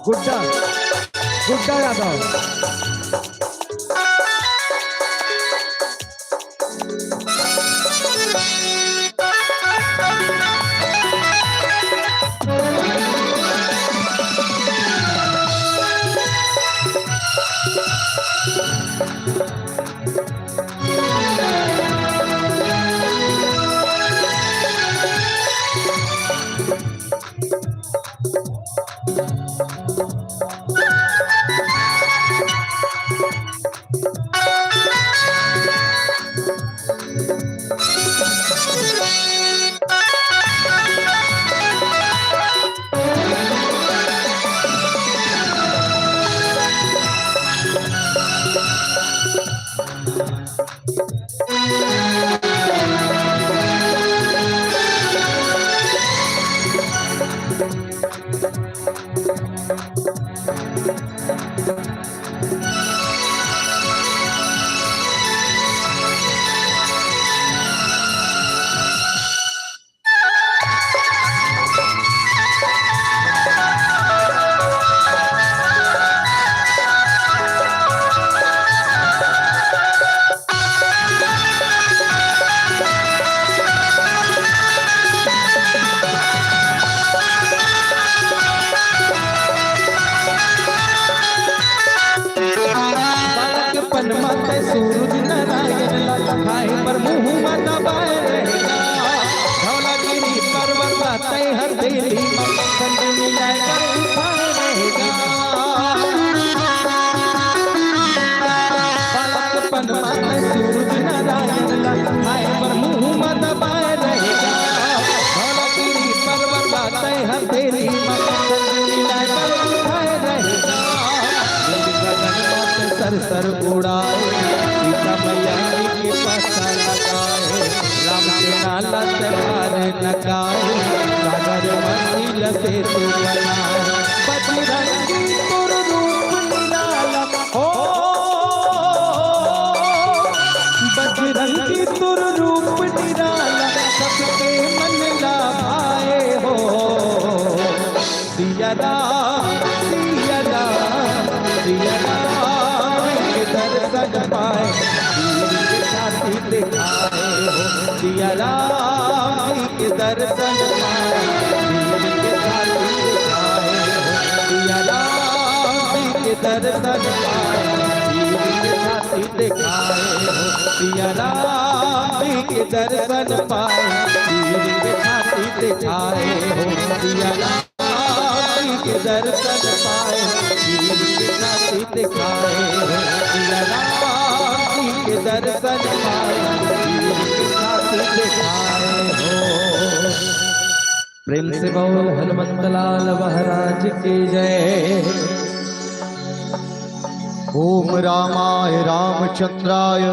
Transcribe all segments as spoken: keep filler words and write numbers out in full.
गुड्डा, गुड्डा यादव। बालकपन म तैं सूरज नारायण ला, खाए बर मुंह म दबाए रहेगा। धौलागिरी पर्वत ला तैं हर हथेली म, संग मिलाए बर उठाए रहेगा। बालकपन म तैं सूरज नारायण ला, खाए बर मुंह म दबाए रहेगा। धौलागिरी पर्वत ला तैं हर हथेली म, संग मिलाए बर उठाए रहेगा। गगन म तैं सर सर उड़ाए, सीता मैया जी के पता लगाए। राम सेना ला तैं पार नकाए, सागर मंजिल सेतु बनाए। बजरंगी तोर रूप निराला हो, बजरंगी तोर रूप निराला, सबके मन ला भाए हो। सिया राम, सिया राम, सिया राम के दर्शन पाए, वीर के छाती दिखाए हो। सिया राम के दर्शन पाए, वीर के छाती दिखाए हो। सिया राम के दर्शन पाए, वीर के छाती दिखाए हो। सिया राम के दर्शन पाए, वीर के छाती दिखाए हो। सिया राम के दर्शन पाए, वीर के छाती दिखाए हो। सिया राम के दर्शन पाए, वीर के छाती दिखाए हो। प्रेम से बोल हनुमंत लाल महाराज की जय। ओम रामाय रामचंद्राय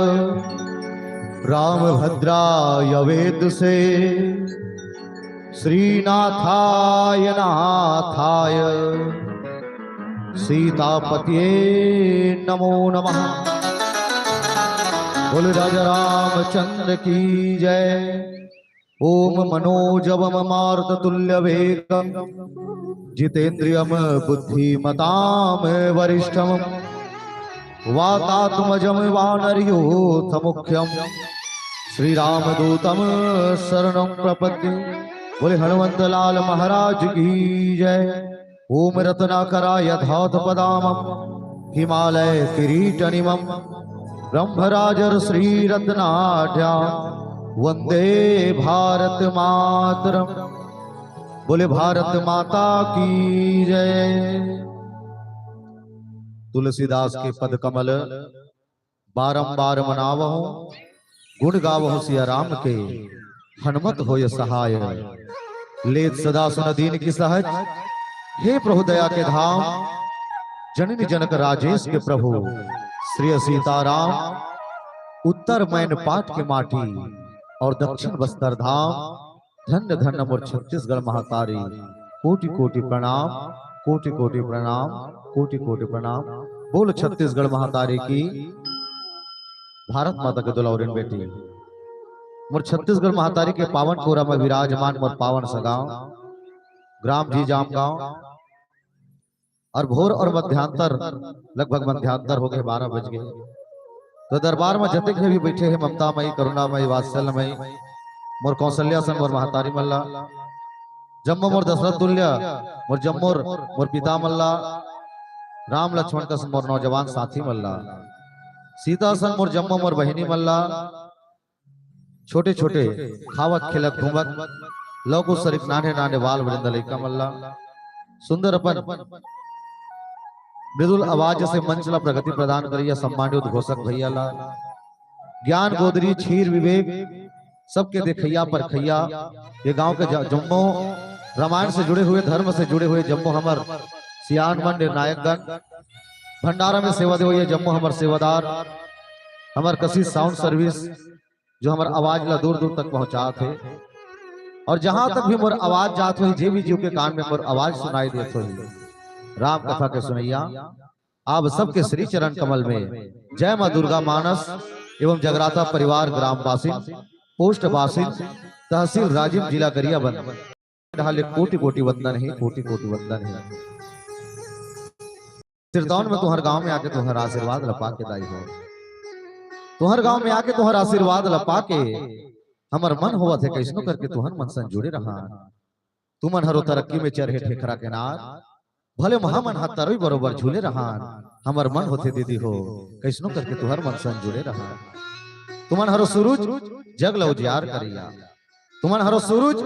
रामभद्राय वेदसे श्रीनाथाय नाथाय सीतापतिये नमो नमः। बोल राजा रामचंद्र की जय। ओम मनोजवम मारुततुल्य वेगम जितेंद्रियम बुद्धिमताम वरिष्ठम वातात्मजम वानरयूथ मुख्यम श्री रामदूतम शरणम प्रपद्ये। बोले हनुमंत लाल महाराज की जय। ओम रत्नाकराय धातपदामम हिमालय किरीटनिमम ब्रह्मराजर श्री रत्नाढ्या वंदे भारत मातरम। बोले भारत माता की जय। तुलसीदास के पद कमल बारंबार मनावहु, गुण गावहु सिया राम के, हनुमत होय सहाय। लेत सदा सुन दीन की सहज। हे प्रभु दया के धाम, जननी जनक राजेश के प्रभु, श्री सीताराम, उत्तर मैनपाट के माटी और दक्षिण बस्तर धाम, धन्य धन्य मोर छत्तीसगढ़ महतारी। कोटि कोटि प्रणाम, कोटि कोटि प्रणाम, कोटि कोटि प्रणाम। बोल छत्तीसगढ़ महतारी की। भारत माता के दुलौरिन बेटी, मोर छत्तीसगढ़ महतारी के पावन कोरा में विराजमान मोर पावन सगांव, ग्राम जीजाम गांव, और भोर और मध्यांतर, लगभग मध्यांतर हो गए, बारह बज गए। तो दरबार में जतेक भी बैठे हैं, ममता मई, करुणा मई, वात्सल्य मई, मोर कौशल्या सन मोर महतारी मन ला, जम्मो मोर दशरथ तुल्य, मोर जम्मो मोर पिता मन ला, राम लक्ष्मण कस मोर नौजवान साथी मन ला, सीता सन मोर जम्मो मोर बहिनी मन ला, छोटे छोटे खावत खेलत घूमत लौकु सरिक नान्हे नान्हे बाल वृंद लइका मन ला, सुंदर अपन मृदुल आवाज से मंच ला प्रगति प्रदान करइया सम्मानित उद्घोषक भैया ला, ज्ञान गोदरी छीर विवेक सबके देखइया परखइया, ये गांव के ज-, जम्मो रामायण से जुड़े हुए, धर्म से जुड़े हुए जम्मो हमर सियान मन, निर्णायक गण, भंडारा में सेवा देवइया जम्मो हमर सेवादार, हमर कशिश साउंड सर्विस जो हमर आवाज ला दूर दूर तक पहुंचात हे, और जहां तक भी मोर आवाज जात होही, जे भी जीव के कान में मोर आवाज सुनाई देत होही, राम कथा के सुनइया, आप सबके श्री चरण कमल में जय मां दुर्गा मानस एवं जगराता परिवार ग्राम बासिन, पोस्ट बासिन, तहसील राजिम, जिला गरियाबंद, ढाले कोटि कोटि वंदन हे, कोटि कोटि वंदन हे। सिरदौन में तुहर गांव में आके तुहर आशीर्वाद ल पाके दाई हो, तुहर गांव में आके तुहर आशीर्वाद ल पाके हमर मन होवत हे, कइसनो करके तुहर मन संग जुड़े रहा। तुमन हरो तरक्की में चरहे ठेखरा के नार, भले महामन हा तरोई बरोबर झूले रहा। हमर मन होथे दीदी हो, कइसनो करके तुहर मन संग जुड़े रहा। तुमन हरो सूरज जग ल उजियार करइया, तुमन हरो सूरज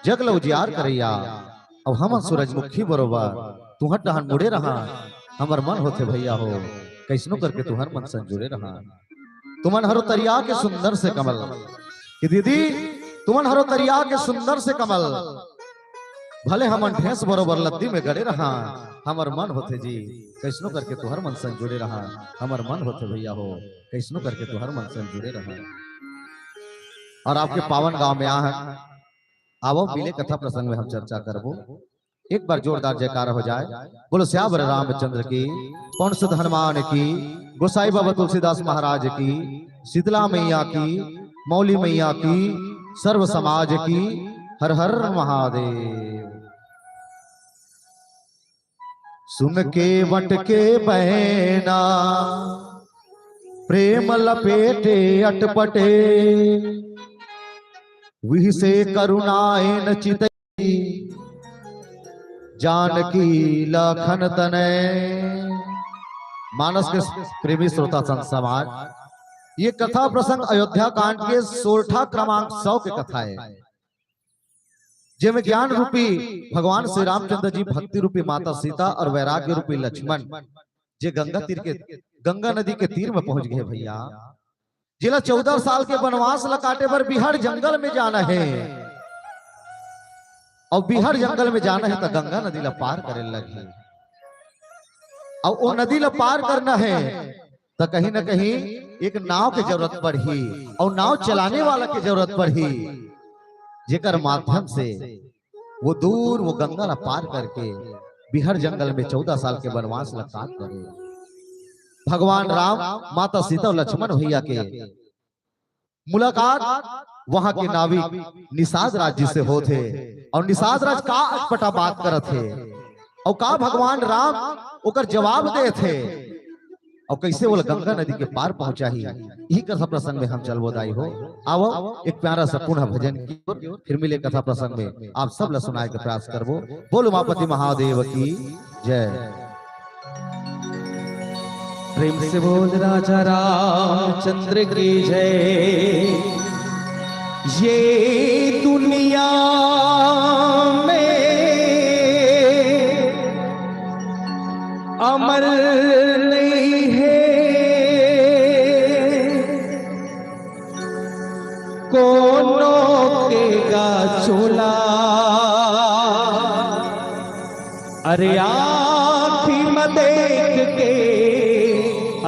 जग ल उजियार करइया, अब हमन सूरजमुखी बरोबर तुहर डहन मुड़े रहा। हमर मन होथे भैया हो, कइसनो करके तुहर मन संग जुड़े रहा। तुमन हरो तरिया के सुंदर से कमल, कि दीदी, तुमन हरो तरिया के सुंदर से कमल, भले हमन ढेंस बरोबर लद्दी में गड़े रहा, हमर मन होथे जी, कइसनो करके तुहर मन संग जुड़े रहा। हमर मन होथे भैया हो, कइसनो करके तुहर मन संग जुड़े रहा। और आपके पावन गांव में आहन, आवो मिले कथा प्रसंग में हम चर्चा करबो। एक बार जोरदार जयकार हो जाए। बोलो सियावर रामचंद्र की, पवन सुत हनुमान की, गोसाई बाबा तुलसीदास महाराज की, शीतला मैया की, मौली मैया की, सर्व समाज की। हर हर महादेव। सुन के वट के बहना, प्रेम लपेटे अटपटे, विहसे करुणाएन चितई, जानकी लखन तनय। मानस के प्रेमी श्रोता संत समाज, ये कथा प्रसंग अयोध्या कांड के सोरठा क्रमांक सौ के कथा हे, जेमे ज्ञान रूपी भगवान श्री रामचंद्र जी, भक्ति रूपी माता सीता और वैराग्य रूपी लक्ष्मण, जे गंगा तीर के, गंगा नदी के तीर में पहुंच गए भैया, जेला चौदह साल के वनवास ला काटे बर बिहार जंगल में जाना हे, और बिहार जंगल में जाना हे त गंगा नदी ला पार करे लगही, और वो नदी ला पार करना हे त कहीं ना कहीं एक नाव के जरूरत पड़ही, और नाव चलाने वाला के जरूरत पड़ही, जेकर माध्यम से वो दूर वो गंगा ला पार करके बिहार जंगल में चौदह साल के वनवास ला काट करे। भगवान राम, माता सीता और लक्ष्मण भैया के मुलाकात वहां के नाविक निषाद राज जी से होत हे, और निषाद राज का अटपटा बात करत हे, और का भगवान राम ओकर जवाब देत हे, और कैसे वो गंगा नदी के पार पहुंचाही, यही कथा प्रसंग में हम चलबो दाई हो। आवो एक प्यारा सा पुनः भजन की ओर, फिर मिले कथा प्रसंग में। आप सब ला सुनाए के प्रयास करबो। बोलो उमापति महादेव की जय। प्रेम से बोल राजा रामचंद्र की जय। ये दुनिया में अमर नहीं है कोनो के गा चोला। अरे आँखी म देख के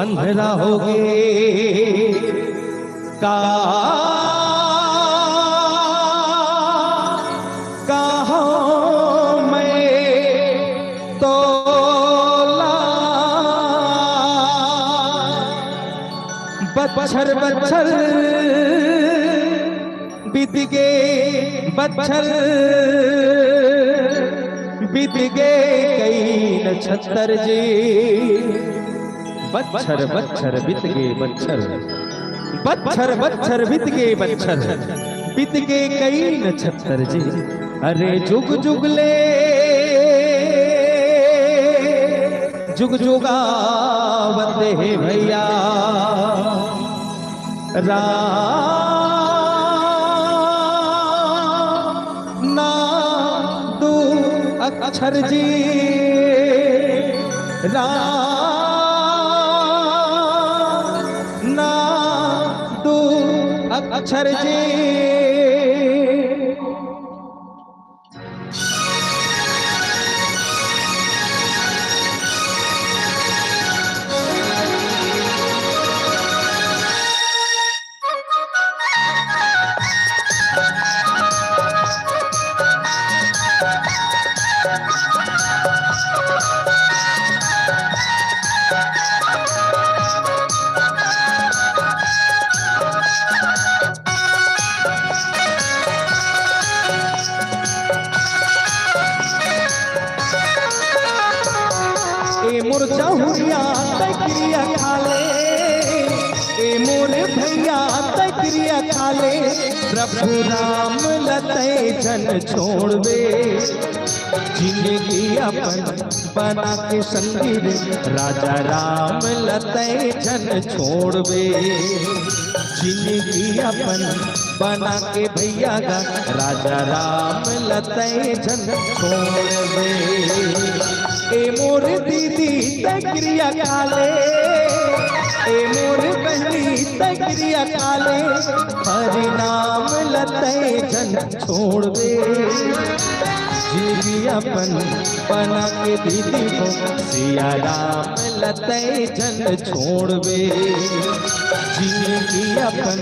अंधरा होगे का, कहाँ मैं तोला बच्छर बच्छर बीत गे बच्छर, बीत गे कई नक्षत्र जी। बच्छर बच्छर बीत गे बच्छर, बच्छर बच्छर बीत गे बच्छर, बीत गे कई नक्षत्र जी। अरे जुग जुग ले जुग जुगावत हे भैया। राम ना दू अक्षर जी, राम ना दू अक्षर जी। ए मोर जहुरिया तै किरिया खा ले, ए मोर भैया तै किरिया खा ले, प्रभु राम ल तै झन छोड़बे। जिंदगी अपन बना के संगी रे, राजा राम ल तै झन छोड़बे। जिंदगी अपन बना के भैया गा, राजा राम ल तै झन छोड़बे। ए मोर दीदी तै किरिया खा ले, ए मोर बहनी तै किरिया खा ले, हरि नाम ल तै झन छोड़बे। जिंदगी अपन बना के दीदी हो, सिया राम ल तै झन छोड़बे। जिंदगी अपन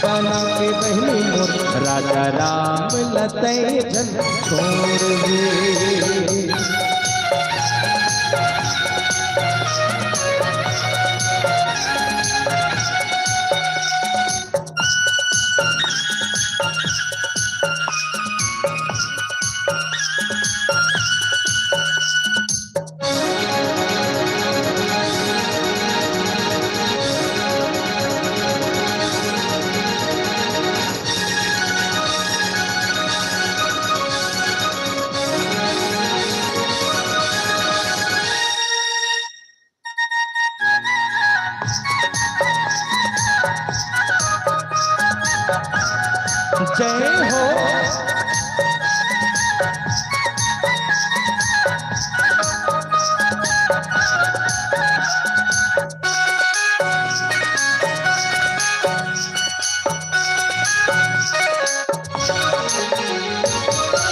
बना के बहनी मोर, राजा राम ल तै झन छोड़बे। जय हो।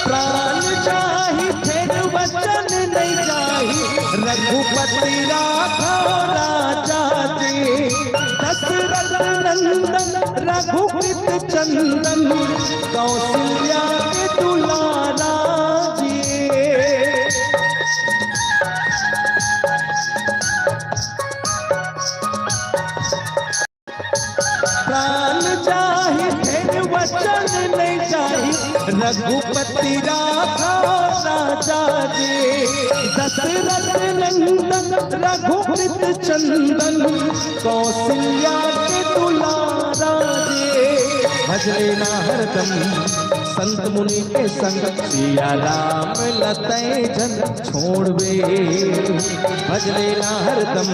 प्राण जाही फेर वचन नहीं जाही, रघुपति राघव राजा जी। दशरथ नंदन रघुपति चंदन, कौशल्या के दुलारा जी। प्राण जाही फेर वचन नहीं जाही, रघुपति राघव राजा जी। दशरथ नंदन रघुपति चंदन, कौशल्या के दुलारा जी। भजले ना हरदम संत मुनि के संग, सिया राम ल तै झन छोड़बे। भजले ना हरदम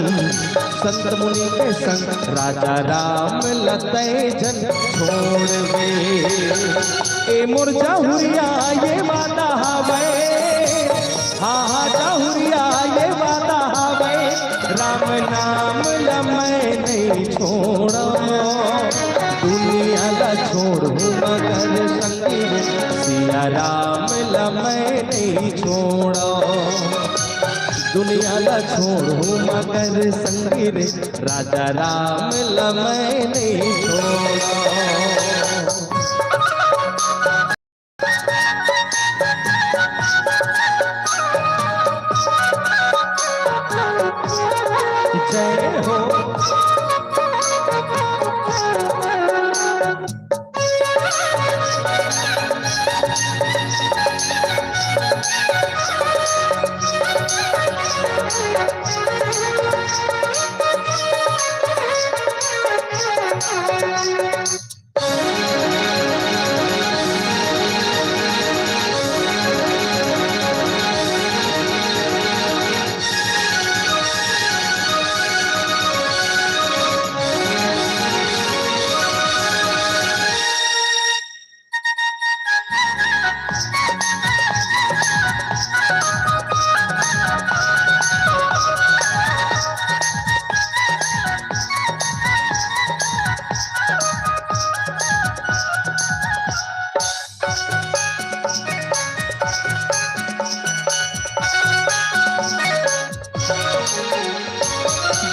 संत मुनि के संग, राजा राम ल तै झन छोड़बे। ए मोर जहुरिया ये वादा हावय, हाँ हाँ जहुरिया ये वादा हावय, राम नाम ल मैं नहीं छोड़व। दुनिया ल छोड़हूँ मगर संगी रे, सिया राम ल मैं नहीं छोड़व। दुनिया ला छोड़हूँ मगर संगी रे, राजा राम ला मैं नहीं छोड़ा। जय हो।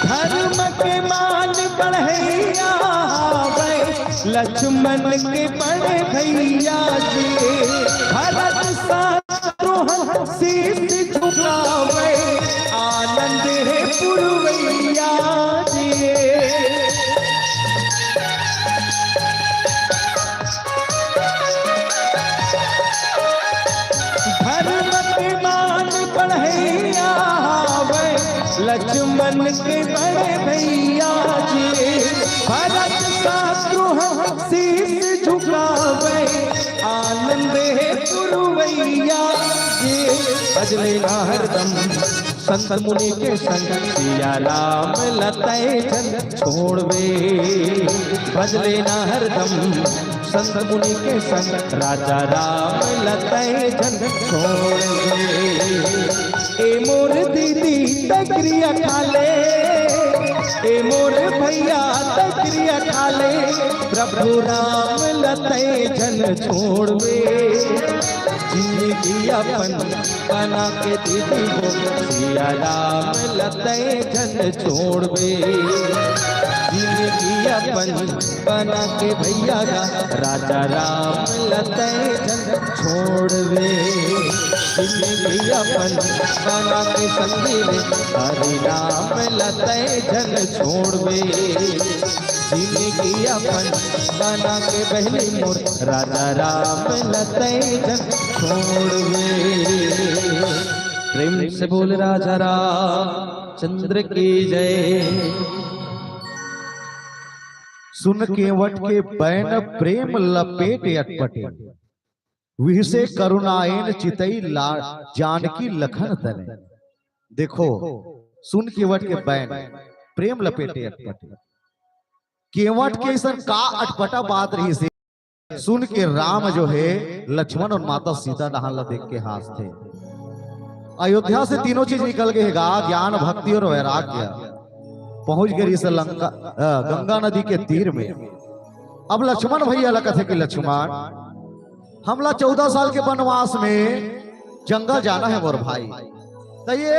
धर्म के मान बढ़ैया हावै, लक्ष्मण के बड़े भैया जी। भरत शत्रुघ्न शीश झुकावै, आनंद है पुरवैया जी। धर्म के मान बढ़ैया हावै, लक्ष्मण के बड़े भैया जी। भरत शत्रुघ्न शीश झुकावै, आनंद है पुरवैया जी। भजले ना हरदम संत मुनि के संग, सिया राम ला तैं झन छोड़बे। भजले ना हरदम संत मुनि के संग, राजा राम ला तैं झन छोड़बे। ए मोर दीदी तैं किरिया खा ले, ए मोर भैया तैं किरिया खा ले, प्रभु राम ला तैं झन छोड़बे। जिंदगी अपन बना के दीदी वो, सिया राम ला तैं झन छोड़बे। जिंदगी अपन बना के भैया गा, राजा राम ला तैं झन छोड़बे। जिंदगी अपन बना के संगी रे, हरि राम ला तैं झन छोड़बे। जिंदगी अपन बना के बहनी मोर, राजा राम ला तैं झन छोड़बे। प्रेम से बोल राजा रामचंद्र की जय। सुन केवट के बैन प्रेम लपेट अटपटे, विहसे करुणाएन चितई ला जानकी लखन तने। देखो, सुन केवट के बैन प्रेम लपेटे अटपटे। केवट के अइसन का अटपटा बात रहिसे, सुन के राम जो हे लक्ष्मण अउ माता सीता डहान ला देख के हाँसथे। अयोध्या से तीनों चीज निकल गे हे गा, ज्ञान, भक्ति अउ वैराग्य। पहुंच गे रहिसे लंका, अ, गंगा नदी के तीर में। अब लक्ष्मण भैया ला कथे कि लक्ष्मण, हमला चौदह साल के वनवास में जंगल जाना हे मोर भाई, त ये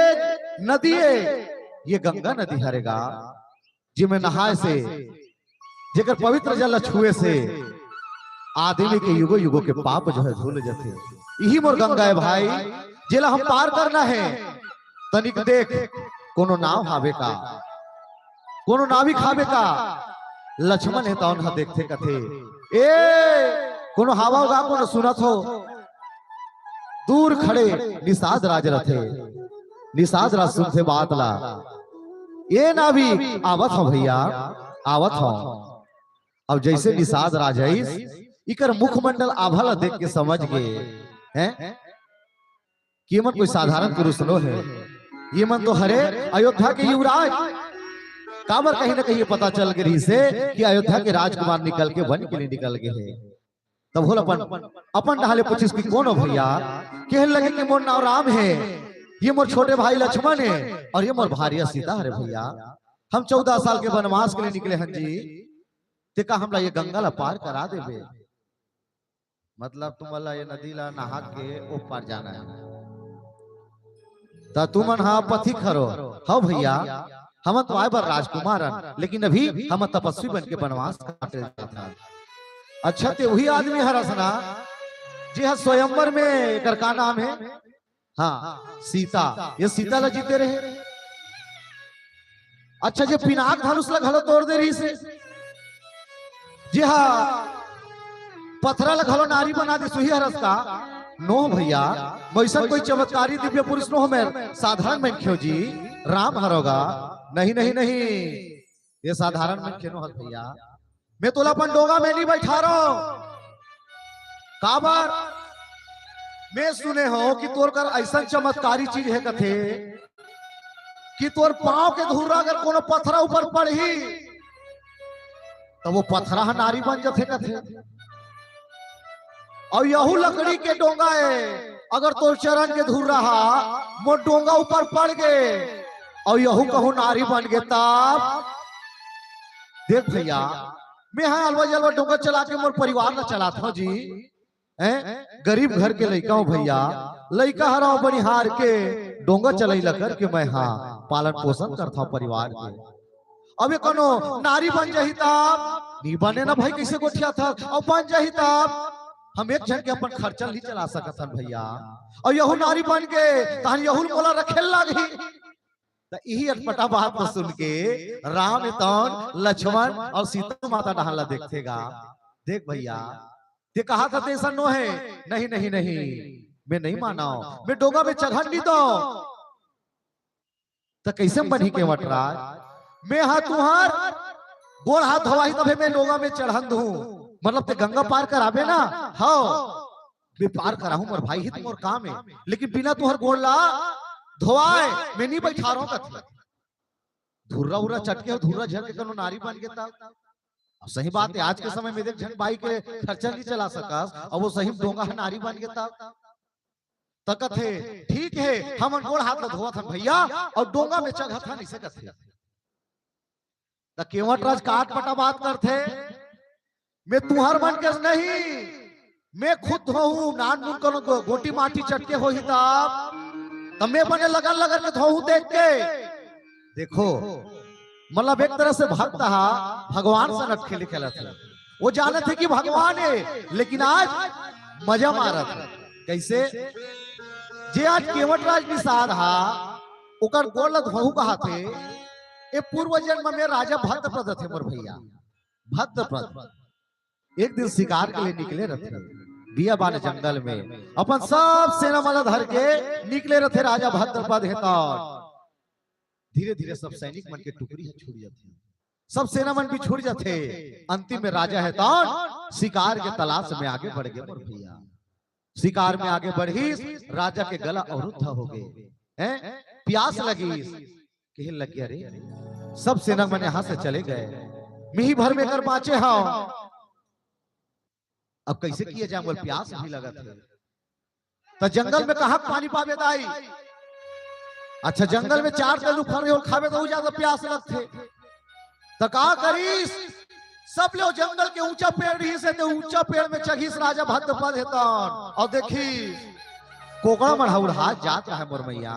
नदी हे, ये गंगा नदी हरे गा, जेमे नहाए से जेकर पवित्र जल ला छुए से आदमी के युगो युगो के पाप जो हे धुल जथे। इही मोर गंगा हे भाई, जेला हम पार करना हे। तनिक देख, कोनो नाव हावे का, कोनो नाविक हावे का? लक्ष्मण हे तौन ह देखथे कथे, ए, कोनो हावव गा, कोनो सुनत हो? दूर खड़े निषाद राज रथे। निषाद राज सुनथे बात ला, ए नाविक, आवत हंव भैया, आवत हंव। अब जइसे निषाद राज आइस, इकर मुखमंडल आभा ला देख के समझ गे, हैं, कि ये मन कोई साधारण पुरुष नो हे। ये मन तो हरे अयोध्या के युवराज। काबर कहीं ना कहीं ये पता चल गे रहिसे कि अयोध्या के राजकुमार निकल के वन के लिए निकल गे हे। तब होल अपन, अपन डहाले पूछिस कि कोन हो भैया? कहन लगे कि मोर नाव राम हे, ये मोर छोटे भाई लक्ष्मण हे अउ ये मोर भारिया सीता हरे भैया। हम चौदह साल के वनवास के लिए निकले हन जी, ते का हमला ये गंगा ला पार करा देबे? मतलब तुमन ला ये नदी ला नहा के ओ पार जाना हे। त तुमन हा पथिक हरो। हव भइया, हमन तो आय बर राजकुमार हन, लेकिन अभी हमन तपस्वी बन के बनवास काटे जात हन। अच्छा, ते उही आदमी हरस ना, जे ह स्वयंवर में, एकर का नाम हे? हाँ, सीता। ये सीता ला जीते रहे। अच्छा, जे पिनाक धनुष ला घलो तोड़ दे रहिस हे, जे हा पथरा ला घलो नारी बना दिस, उही हरस का? नो भइया, मैं अइसन कोई चमत्कारी दिव्य पुरुष नो हों, मैं साधारण मनखे हों जी। राम हरो गा। नहीं, नहीं, नहीं, ये साधारण मनखे नो हस भइया। मैं तोला अपन डोंगा में नहीं बइठारों। काबर? मैं सुने हों कि तोर कर अइसन चमत्कारी चीज हे कथे कि तोर पांव के धुर्रा अगर कोनो पथरा ऊपर पड़ही, त वो पथरा ह नारी बन जथे कथे। अउ यहू लकड़ी के डोंगा हे, अगर तोर चरण के धुर्रा ह मोर डोंगा ऊपर पड़ गे, अउ यहू कहूं नारी बन गे तब? देख भइया, मैं हा अलवा जलवा डोंगा चला के मोर परिवार ला चलात हों जी। हैं? गरीब घर के लइका हों भइया, लइका हरव बनिहार के, डोंगा चलई ला करके मैं हा पालन पोषण करत हों परिवार के। अब ये कोनो नारी बन जाही तब? नी बने ना भाई, कइसे गोठियाथस? अउ बन जाही तब? हम एक झन के अपन खर्चा नहीं चला सकत हन भइया। अउ यहू नारी बन गे, तहन यहू मोला रखे लागही। त इही अटपटा बात ला सुन के राम तौन लक्ष्मण अउ सीता माता डहन ला देखथे गा। देख भइया, ते कहा था तेसन नो हे। नहीं, नहीं, नहीं, मैं नहीं मानव, मैं डोंगा में चढ़न नहीं दो। त कइसे बनही केवट राज? मैं हा तुंहर गोड़ हाथ धोवाही तभे मैं डोंगा में चढ़न दूं। मतलब ते गंगा पार कराबे ना? हव, मैं पार कराहूं मोर भाई, ही तो मोर काम हे, लेकिन बिना तुंहर गोड़ ला धोवाय मैं नहीं बइठारों कथे। धुर्रा उर्रा चटके हो, धुर्रा झर के कोनो नारी बन गे तब? अब सही बात हे, आज के समय में देख झन बाई के खर्चा नहीं चला सकस, अब वो सही में डोंगा ह नारी बन गे तब? त कथे, ठीक हे, हमन गोड़ हाथ ला धोवत हन भइया, अउ डोंगा में चघत हन, अइसे कथे। त केवट राज का अटपटा बात करथे, मैं तुंहर मन के नहीं, मैं खुद धोहूं, नानमुन कोनो गो-, गोटी माटी चटके होही तब, त मैं बने लगन लगन के धोहूं देख के। देखो, मतलब एक तरह से भक्त हा भगवान से नटखेली खेलत हे। वो जानत हे कि भगवान हे, लेकिन आज मजा मारत हे। कइसे? जे आज केवट राज निषाद हा, ओकर गोड़ ल धोहूं कहत हे, ए पूर्व जन्म में राजा भद्रपद थे मोर भइया, भद्रपद। एक दिन शिकार के लिए निकले रथे बियाबान जंगल में, अपन सब सेना मन ल धर के निकले रथे राजा भद्रपद हे तौन। धीरे-धीरे सब सैनिक मन के टुकड़ी ह छूट जाथे, सब सेना मन भी छूट जाथे। अंतिम में राजा हे तौन शिकार के तलाश में आगे बढ़ गे मोर भइया। शिकार में आगे बढ़िस, राजा के गला अवरुद्ध हो गे, हैं? प्यास लगिस, कहे लग गया, "रे, सब सेना मन यहाँ से चले गए, मिही भर में कर बाँचे हव, अब कइसे किया जाए, मोला प्यास भी लगत हे।" त जंगल में कहाँ पानी पाबे दाई? अच्छा, जंगल में चार तलू फल खाबे त उ ज्यादा प्यास लगथे। त का करिस, सब ले ओ जंगल के ऊंचा पेड़ रहिस हे, ते ऊंचा पेड़ में चघिस राजा भद्रपद हे तौन। अउ देखिस, कोकड़ा मन ह उड़ात जात रहय मोर मइया।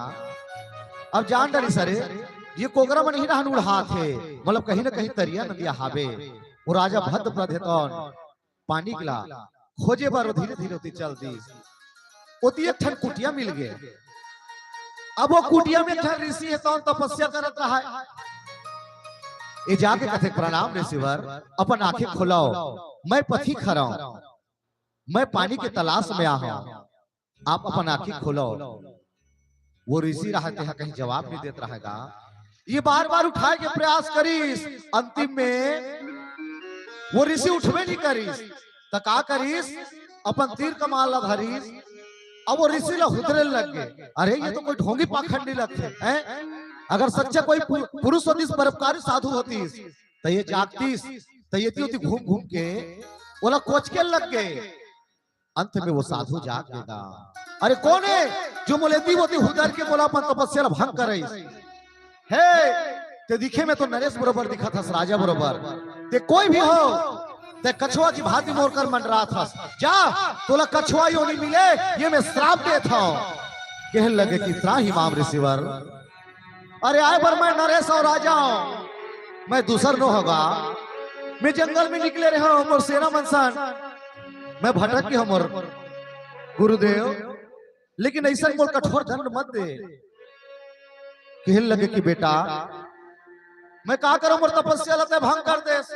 अब जान डरिस रे, ये कोकड़ा मन ही रहन उड़ात हे, मतलब कहीं ना कहीं तरिया नदिया हाबे। वो राजा भद्रपद हे तौन पानी ला खोजे बर धीरे धीरे ओती चल दिस। ओती एक ठन कुटिया मिल गे। अब वो कुटिया में एक ठन ऋषि हे तौन तपस्या करत रहय। ए जाके कथे, "प्रणाम ऋषिवर, अपन आँखी खोलव, मैं पथिक हरंव, मैं पानी के तलाश में आहंव, आप अपन आँखी खोलव।" वो ऋषि रहय, तेहा कहीं जवाब नहीं देत रहय गा। ये बार-बार उठाय के प्रयास करिस, अंतिम में वो ऋषि उठबे नहीं करिस। त का करिस, अपन तीर कमान ला धरिस, अब वो ऋषि ला हुदरे लग गे। अरे, ये तो कोई ढोंगी पाखंडी लगथे, हैं? अगर सच्चा कोई पु-, पुरुष होतिस, परोपकारी साधु होतिस, त ये जागतिस, त ये एती ओती घूम घूम के ओला कोचके लग गे। अंत में वो साधु जाग गे गा। अरे कोन हे जो मोला एती ओती हुदर के मोला अपन तपस्या ला भंग करइस? हे, ते दिखे में तो नरेश बरोबर दिखत हस, राजा बरोबर। ते कोई भी हो, ते कछुआ की भांति मोर कर मंडरात हस। जा, तोला कछुआ योनि मिले, ये मैं श्राप देत हंव। कहे लगे कि त्राहि माम ऋषिवर, अरे आय बर मैं नरेश अउ राजा हंव, मैं दूसर नो हंव गा। मैं जंगल में निकले रहे हंव मोर सेना मन संग, मैं भटक गे हंव मोर गुरुदेव, लेकिन अइसन मोर कठोर दंड मत दे। कहे लगे कि बेटा, मैं का करंव, मोर तपस्या ला तैं भंग कर देस।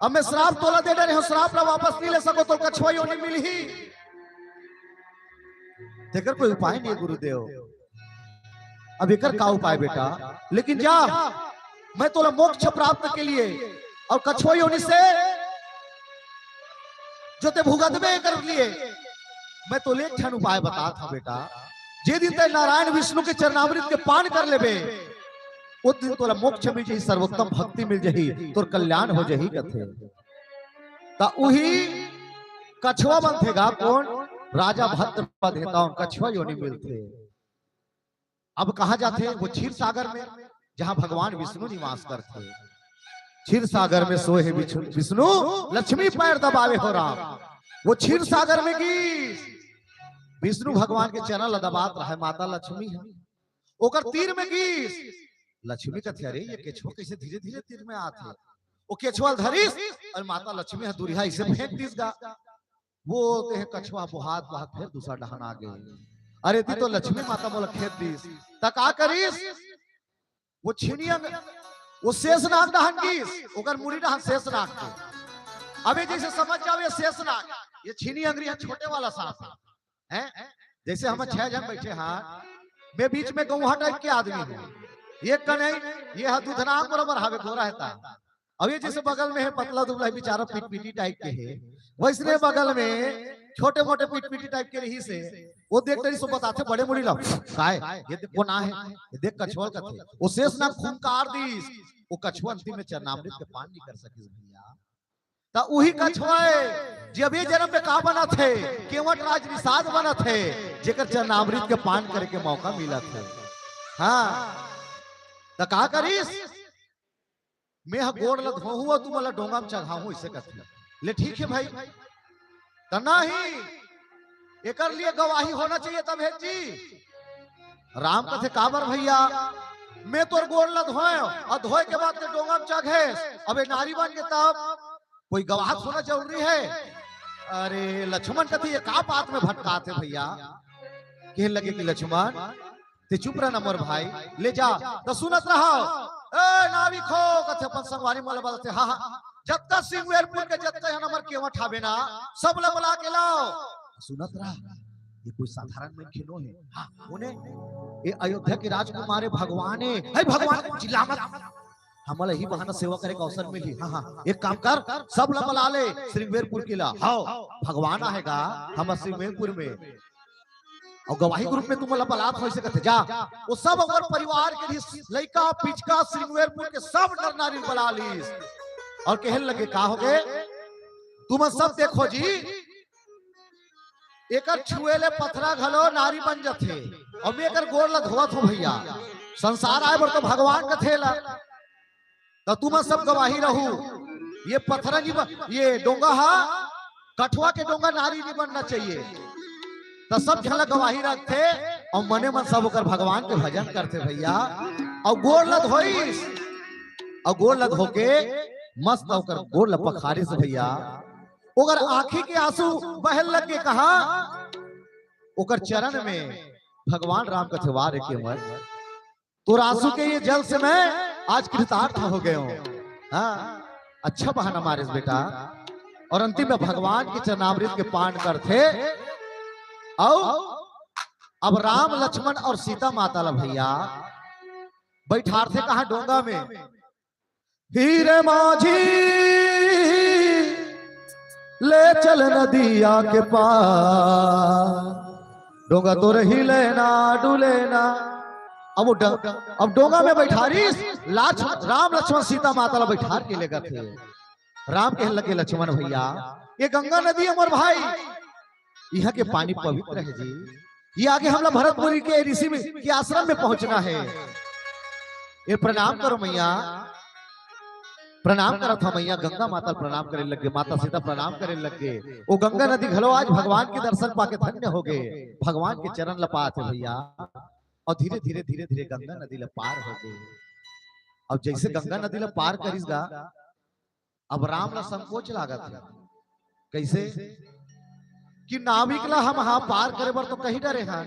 अब मैं श्राप तोला दे डरे हंव, श्राप ला वापस नइ ले सकों, तोला कछुआ योनि मिलही। तेकर कोई उपाय नइ हे गुरुदेव। अब एकर का उपाय बेटा? लेकिन जा, मैं तोला मोक्ष प्राप्त के लिए अउ कछुआ योनि से जो तैं भुगतबे एकर लिए, मैं तोला एक ठन उपाय बतात हंव बेटा। जे दिन तैं नारायण विष्णु के चरणामृत के पान कर लेबे, ओ दिन तोला मोक्ष मिल जही, सर्वोत्तम भक्ति मिल जही, तोर कल्याण हो जही कथे। त उही कछुआ बनथे गा कोन? राजा भद्रपद हे तौन कछुआ योनि मिलथे। अब कहां जाथे? वो क्षीर सागर में, जहां भगवान विष्णु निवास करथे। क्षीर सागर में सोए हे विष्णु, विष्णु लक्ष्मी पैर दबावे हो राम। वो क्षीर सागर में गिस, विष्णु भगवान के चरण ल दबात रहय, माता लक्ष्मी हे। ओकर तीर में गिस, लक्ष्मी कथे, "अरे, ये केछुआ कइसे धीरे-धीरे तीर में आत हे?" वो केछुआ ल धरिस अउ माता लक्ष्मी ह दूरिहा अइसे फेंक दिस गा। वो तेह कछुआ बोहात बोहात फेर दूसर डहन आ गे। अरे, एती तो लक्ष्मी माता मोला खेद दिस, त का करिस? वो छीनी अंग, वो शेषनाग डहन गिस, ओकर मुड़ी डहन शेषनाग के। अबे जइसे समझ जाव, ये शेषनाग, ये छीनी अंगरी ह छोटे वाला सांप हे, हैं? जइसे हम छह झन बइठे हन, मैं बीच में गौहा टाइप के आदमी हंव, ये कनई, ये ह दूधना बरोबर हवे, गोरा हे ता। अब ये जइसे बगल में हे, पतला दुबला हे, बेचारा पिटपिटी टाइप के हे, वइसने बगल में छोटे मोटे पिटपिटी टाइप के रहिस हे। वो देख डरिस, वो बताथे बड़े मुड़ी ला, "काय? ये देख कोन आहे, ये देख कछुआ ल कथे।" वो शेषनाग खुंकार दिस, वो कछुआ अंतिम में चरणामृत के पान नइ कर सकिस भइया। त उही कछुआ हे, जे अब ये जनम में का बनत हे, केवट राज निषाद बनत हे, जेकर चरणामृत के पान करे के मौका मिलत हे। हां, त का करिस? "मैं ह गोड़ ल धोहूं अउ तुमन ल डोंगा म चघाहूं," अइसे कथे। ले ठीक हे भई। त नहीं, एकर लिए गवाही होना चाहिए तभे जी। राम कथे, "काबर भइया? मैं तोर गोड़ ल धोएंव अउ धोए के बाद तैं डोंगा म चघेस, अब ये नारी बन गे तब कोई गवाह होना जरूरी हे?" अरे लक्ष्मण कथे, "ये का बात में भटकाथे भइया?" कहे लगे कि लक्ष्मण, तैं चुप रह ना मोर भाई, ले जा। त सुनत रहा, "ए नाविक हो," कथे अपन संगवारी मन ल बलाथे, "हां, हां, जतका सिंगवेरपुर के जतका झन हमर केवट हावे ना, सब ल बला के लाव।" सुनत रहा, ये कोई साधारण मनखे नो हे। हां, कोन हे? ये अयोध्या के राजकुमार हे, भगवान हे। हे भगवान, चिल्ला मत। हमला इही बहाना सेवा करे के अवसर मिलही। हां, हां, एक काम कर, सब ल बला ले, सिंगवेरपुर के ला। हव, भगवान आहे गा हमर सिंगवेरपुर में। अउ गवाही के रूप में तुमन ल बलात होइसे कथे, जा। वो सब ओकर परिवार के रहिस, लइका, पिचका, सिंगवेरपुर के सब नर नारी ल बला लिस। अउ कहे लगे, "का होगे? तुमन सब देखो जी, एकर छुए ले पथरा घलो नारी बन जथे। अउ मैं एकर गोड़ ल धोवत हंव भइया। संसार आय बर तो भगवान कथे ला। त तुमन सब गवाही रहू, ये पथरा नइ बन, ये डोंगा हा, कछुआ के डोंगा नारी नइ बनना चाहिए।" त सब झन ल गवाही रखथे, अउ मने मन सब ओकर भगवान के भजन करथे भइया। अउ गोड़ ल धोइस, अउ गोड़ ल धोके मस्त ओकर गोड़ ल पखारिस भइया। ओकर आंखी के आंसू बहे लग गे। कहां? ओकर चरण में। भगवान राम कथे, "वाह रे केवट, तोर आंसू के ये जल से मैं आज कृतार्थ हो गए हंव।" हां, अच्छा बहाना मारिस बेटा। अउ अंतिम में भगवान के चरणामृत के पान करथे। अउ अब राम, लक्ष्मण अउ सीता माता ल भइया बइठारथे कहां? डोंगा में। "हे रे माझी, ले चल नदिया के पार, डोंगा तोर हिले ना डुले ना।" अब वो ड-, अब डोंगा में बइठारिस, लाछ-, राम, लक्ष्मण, सीता माता ल बइठार के लेगथे। राम कहे लगे, "लक्ष्मण भइया, ये गंगा नदी हे मोर भाई, इहां के पानी पवित्र हे जी। ये आगे हमला भरतपुरी के ऋषि में, के आश्रम में पहुंचना हे। ये प्रणाम करो मैया।" प्रणाम करत हव मैया, गंगा माता ल प्रणाम करे लग गे, माता सीता प्रणाम करे लग गे। वो गंगा नदी घलो आज भगवान के दर्शन पाके धन्य हो गे, भगवान के चरण ल पात हे भैया, और धीरे धीरे धीरे धीरे गंगा नदी ल पार हो गे। अब जैसे गंगा नदी ल पार करिस गा, अब राम ला संकोच लागत हे। कैसे? कि नाविक ला हम हा पार करे बर तो कही डरे हन,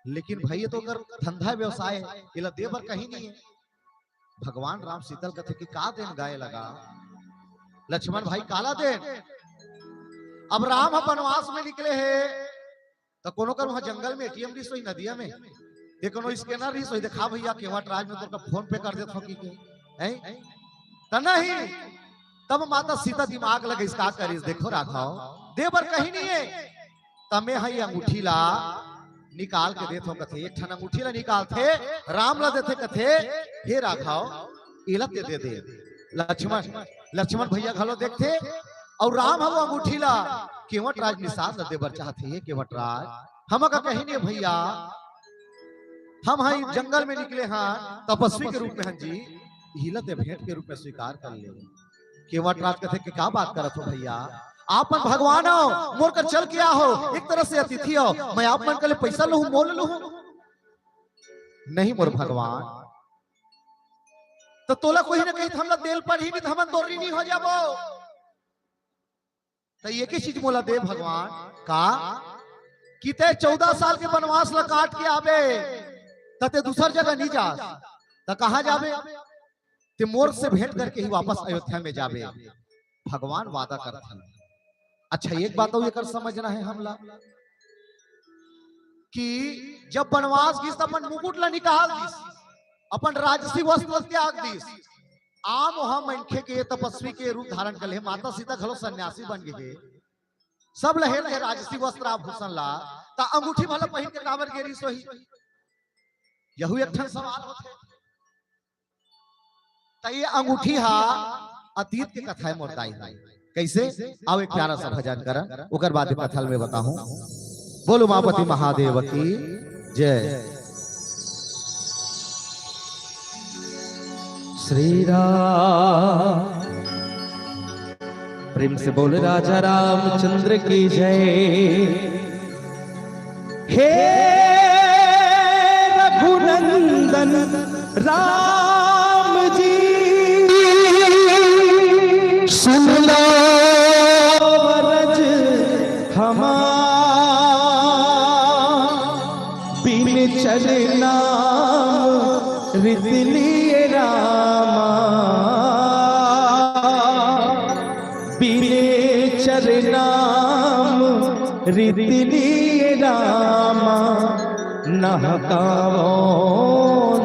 लेकिन भाई ये तो ओकर धंधा व्यवसाय हे, एला दे बर कही नहीं हे। भगवान राम सीता ल कथे कि का देन गा एला गा, लक्ष्मण भाई काला देन। अब राम ह बनवास में निकले हे, त कोनो कर वहां जंगल में एटीएम रिहिस होही, नदिया में, ये कोनो स्कैनर रिहिस होही, देखा भैया केवट राज में तोर का फोन पे कर देत हो कि के, हैं? त नहीं, तब माता सीता दिमाग लगइस, का करिस, देखो राघव, दे बर कही नहीं हे, त मैं हा ये अंगूठी ला निकाल के देत हो कथे, एक ठन अंगूठी ला निकालथे, राम ला देथे कथे, हे राघव, एला ते दे दे। लक्ष्मण, लक्ष्मण भैया घलो देखथे, और राम ह वो अंगूठी ला केवट राज निषाद ला दे बर चाहथे, हे केवट राज, हम का कही नहीं भैया, हम हा जंगल में निकले हन तपस्वी के रूप में हन जी, इला ते भेंट के रूप में स्वीकार कर ले। केवट राज कथे कि का बात करत हो भैया, आप मन भगवान हो, मोर कर चल के आ हो, एक तरह से अतिथि हो, मैं आप मन के लिए पैसा लूहूं, मोल लूहूं? नहीं मोर भगवान, त तोला कोई ना कही त हमला देल पड़ही, नहीं त हमन तोर ऋणी हो जाबो। त एक ही चीज मोला दे भगवान, का कि ते चौदह साल के बनवास ला काट के आबे, त ते दूसर जगह नहीं जास, त कहां जाबे? ते मोर से भेंट करके ही वापस अयोध्या में जाबे, भगवान वादा करथे। अच्छा, एक बात अउ एकर समझना हे हमला कि जब बनवास गिस, त अपन मुकुट ला निकाल दिस, अपन राजसी वस्त्र ला त्याग दिस। आम ओहा मनखे के, तपस्वी के रूप धारण कर ले, माता सीता घलो सन्यासी बन गे हे, सब ल हेर ले राजसी वस्त्र आभूषण ला, त अंगूठी भला पहिन के काबर गे रिहिस होही? यहू एक ठन सवाल होथे। त ये अंगूठी हा अतीत के कथा हे मोर दाई। कैसे? आओ एक प्यारा सा भजन करन, ओकर बाद कथा ल मैं बताहूं। बोल उमापति महादेव की जय। श्री राम, प्रेम से बोल राजा रामचंद्र की जय। हे रघुनंदन राम जी, सुन लो वरज हमार, बिन चल नाम रित लिए रामा, बिन चल नाम रित लिए रामा, नहकावो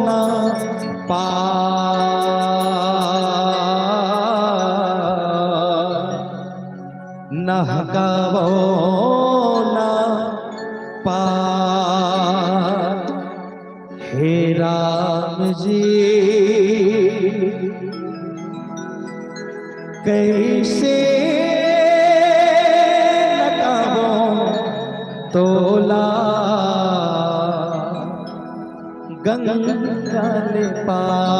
ना पार, नहकावो ना पार। हे राम जी, कैसे नहकावो तोला गंगा ले पार।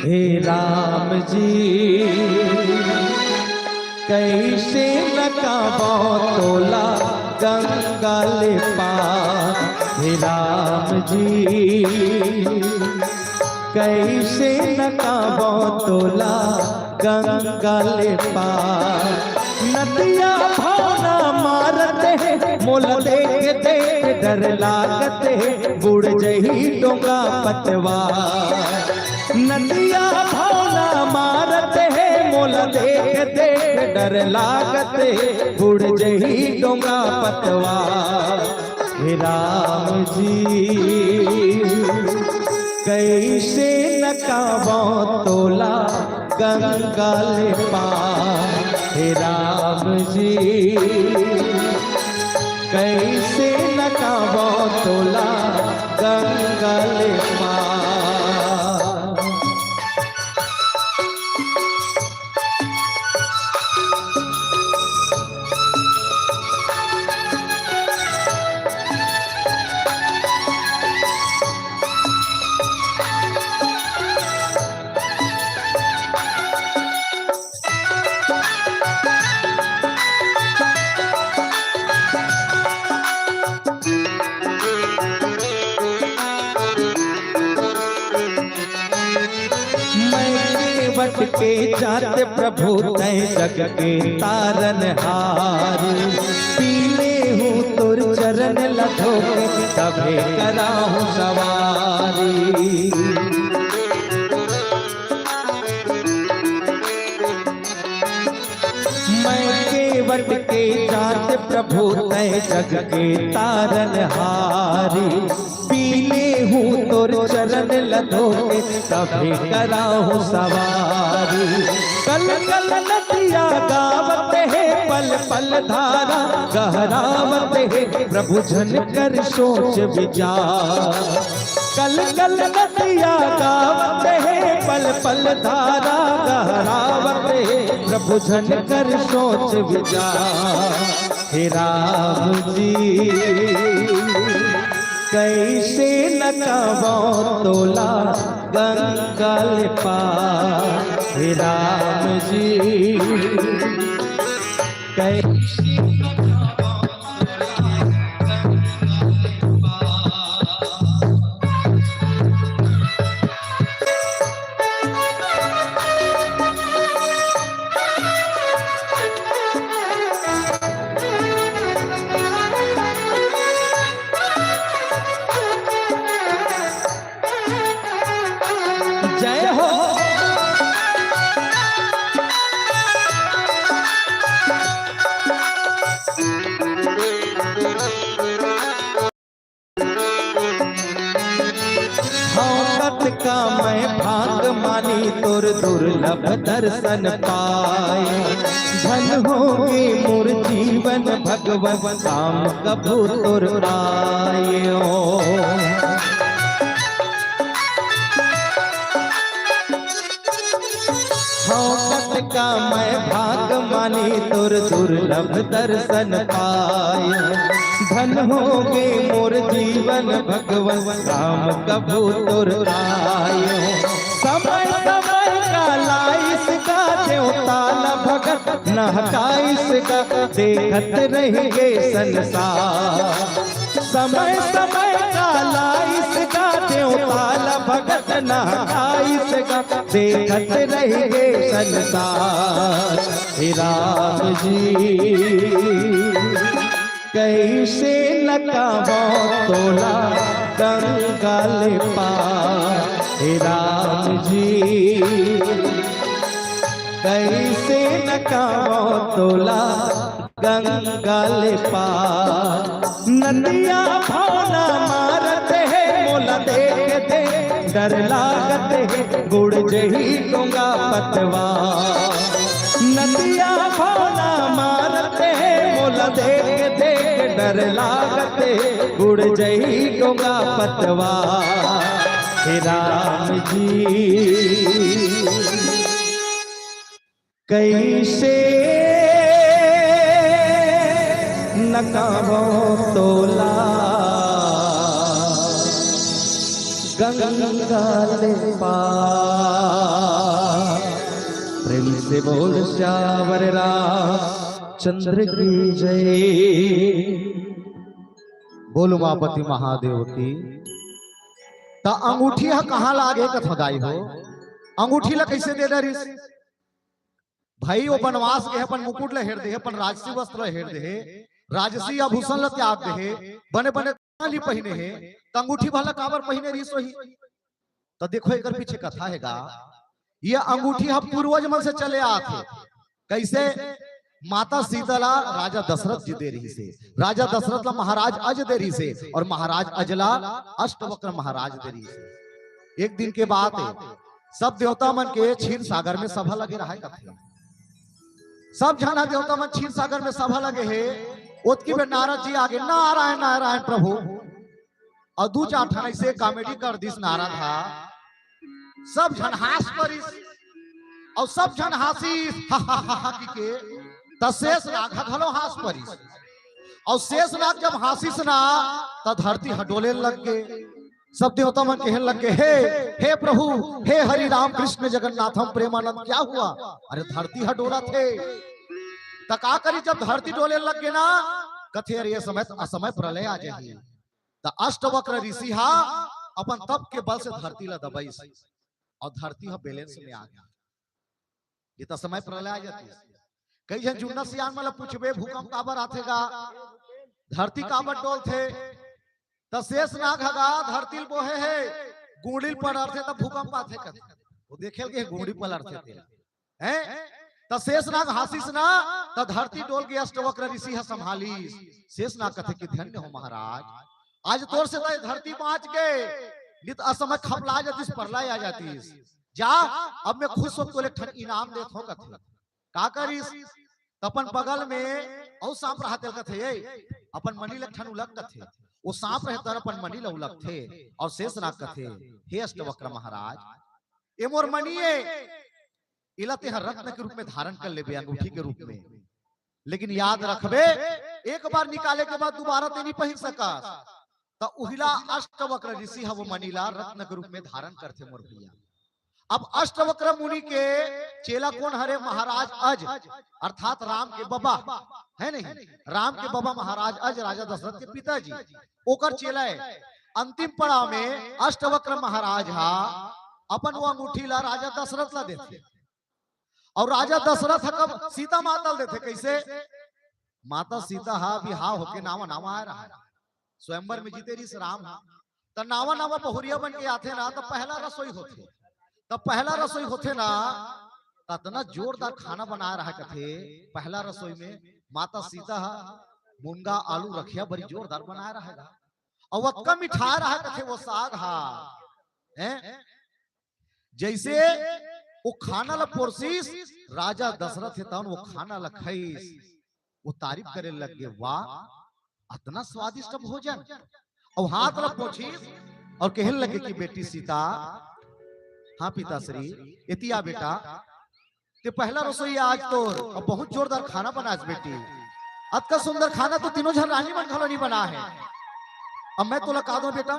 हे राम जी, कैसे नहकावो तोला गंगा ले पार। हे राम जी, कैसे नहकावो तोला गंगा ले पार। नदिया भावना मारत हे, मोला देख देख डर लागत हे, बुड़ जही डोंगा पतवार। नदिया भावना मारत हे, मोला देख देख डर लागत हे, बुड़ जही डोंगा पतवार। हे राम जी, कैसे नहकावो तोला गंगा ले पार। हे राम जी, कैसे कावो तोला गंगा ले पार। मैं केवट के जात प्रभु तैं जग के तारनहार। पीले हूँ तोर चरण ल धोके तभे कराहूँ सवारी। मैं केवट के जात प्रभु तैं जग के तारनहारी। पीले हूँ तोर चरण ल धोके तभे कराहूँ सवारी। कल कल नदिया गावत हे, पल पल धारा गहरावत हे, प्रभु झन कर सोच विचार। कल कल नदिया गावत हे, पल पल धारा गहरावत हे, प्रभु झन कर सोच विचार। हे राम जी, कइसे न कावो तोला गंगा ले पार। हे राम जी, कइसे न कावो तोला गंगा ले पार। जय हो। हौकत का मैं भाग मानी तोर दुर्लभ दर्शन पाए। धन होगे मोर जीवन भगवन काम कभू तोर आए। ओ हौकत का मैं भाग मानी तोर दुर्लभ दर्शन पाए। धन होगे मोर जीवन भगवन काम कभू तोर आए। समय समय का लाइस का देवता ल भगत नहकाइस का देखत रहिगे संसार। समय समय का लाइस का देवता ल भगत नहकाइस का देखत रहिगे संसार। हे राम जी, कइसे न कावो तोला गंगा ले पार। हे राम जी, कइसे न कावो तोला गंगा ले पार। नदिया भावना मारत हे, मोला देख देख डर लागत हे, गुड़ जही डोंगा पतवार। नदिया भावना मारत हे, मोला देख देख डर लागत हे, गुड़ जही डोंगा पतवार। हे राम जी, कइसे न कावो तोला गंगा ले पार। प्रेम से बोल सियावर रामचंद्र की जय। बोल उमापति महादेव की। त अंगूठी ह कहाँ लागे कथों दाई हो? अंगूठी ला कइसे दे डरिस? भाई, वो बनवास गे हे, अपन मुकुट ल हेर दे हे, अपन राजसी वस्त्र ल हेर दे हे, राजसी आभूषण ल त्याग दे हे, बने बने कपड़ा ल पहिने हे, त अंगूठी भला काबर पहिने रिहिस होही? त देखो, एकर पीछे कथा हे गा। ये अंगूठी ह पूर्वज मन से चले आत हे। कइसे? माता सीता ला राजा दशरथ जी दे रिहिस हे, राजा दशरथ ला महाराज अज दे रिहिस हे, अउ महाराज अज ला अष्टवक्र महाराज दे रिहिस हे। एक दिन के बात हे, सब देवता मन के क्षीर सागर में सभा लगे रहय कथे। सब झन ह देवता मन क्षीर सागर में सभा लगे हे, ओतकी बेर नारद जी आगे, "नारायण नारायण प्रभु।" अउ दू चार ठन अइसे comedy कर दिस नारद हा, सब झन हांस परिस, अउ सब झन हांसिस, "हा, हा, हा, हा," कहिके। त शेष नाग ह घलो हांस परिस, अउ शेष नाग जब हांसिस ना, त धरती ह डोले लग गे। सब देवता मन कहे लग गे, "हे, हे प्रभु, हे हरि राम कृष्ण जगन्नाथम प्रेमानंद, क्या हुआ? अरे धरती ह डोलत हे।" त का करी, जब धरती डोले लग गे ना, कथे, "अरे ये समय, असमय प्रलय आ जाही।" त अष्टवक्र ऋषि हा अपन तप के बल से धरती ला दबाइस अउ धरती ह balance में आ गे। ये त समय प्रलय आ जातिस। कई झन जुन्ना सियान मन ला पूछबे, "भूकंप काबर आथे गा? धरती काबर डोलथे?" त शेष नाग ह गा धरती ल बोहे हे, गुंड़ी ल पलरथे त भूकंप आथे कथे। वो देखे ल गे गुंड़ी पलरथे तेला। हैं? त शेष नाग हांसिस ना, त धरती डोल गे, अष्टवक्र ऋषि ह संभालिस। शेष नाग कथे कि, "धन्य हो महाराज, आज तोर से त ये धरती बांच गे, नित असमय खपला जातिस, प्रलय आ जातिस। जा, अब मैं खुश होके तोला एक ठन इनाम देत हों," कथे। का करिस? त अपन बगल में अउ सांप रहा तेला कथे, "ए, अपन मनी ल एक ठन उलग," कथे। वो सांप रहे त अपन मनी ल उलगथे अउ शेष नाग कथे, "हे अष्टवक्र महाराज, ये मोर मनी ए, एला तेहा रत्न के रूप में धारण कर लेबे, अंगूठी के रूप में। लेकिन याद रखबे, एक बार निकाले के बाद दोबारा ते नहीं पहिर सकस।" त उहिला अष्टवक्र ऋषि ह वो मनी ला रत्न के रूप में धारण करथे मोर भैया। अब अष्टवक्र मुनि के चेला कोन हरे? महाराज अज, अर्थात राम के बबा, है नहीं? राम के बबा महाराज अज, राजा दशरथ के पिताजी, ओकर चेला हे। अंतिम पड़ाव में अष्टवक्र महाराज हा अपन वो अंगूठी ला राजा दशरथ ला देथे। अउ राजा दशरथ ह कब? सीता माता ल देथे। कइसे? माता सीता ह बिहाव होके नावा नावा आय रहा, स्वयंवर में जीते रहिस राम ह। त नावा नावा बहुरिया बन के आथे ना, त पहला रसोई होथे। त पहला रसोई होथे ना, त अतना जोरदार खाना बनाय रहा कथे। पहला रसोई में माता सीता ह मुनगा आलू रखिया बड़ी जोरदार बनाय रहा गा। अउ अतका मिठाय रहा कथे वो साग हा, हैं? जइसे वो खाना ला पोरसिस, राजा दशरथ हे तउन वो खाना ला खाइस, वो तारीफ करे लग गे, "वाह, अतना स्वादिष्ट भोजन।" अउ हाथ ला पोंछिस अउ कहे लगे कि, "बेटी सीता, हाँ पिताश्री, एती आ बेटा, ते पहला रसोई आज तोर, अउ बहुत जोरदार खाना बनास बेटी। अतका सुंदर खाना तो तीनों झन रानी मन घलो नहीं बनाय हे। अब मैं तोला का दों बेटा?"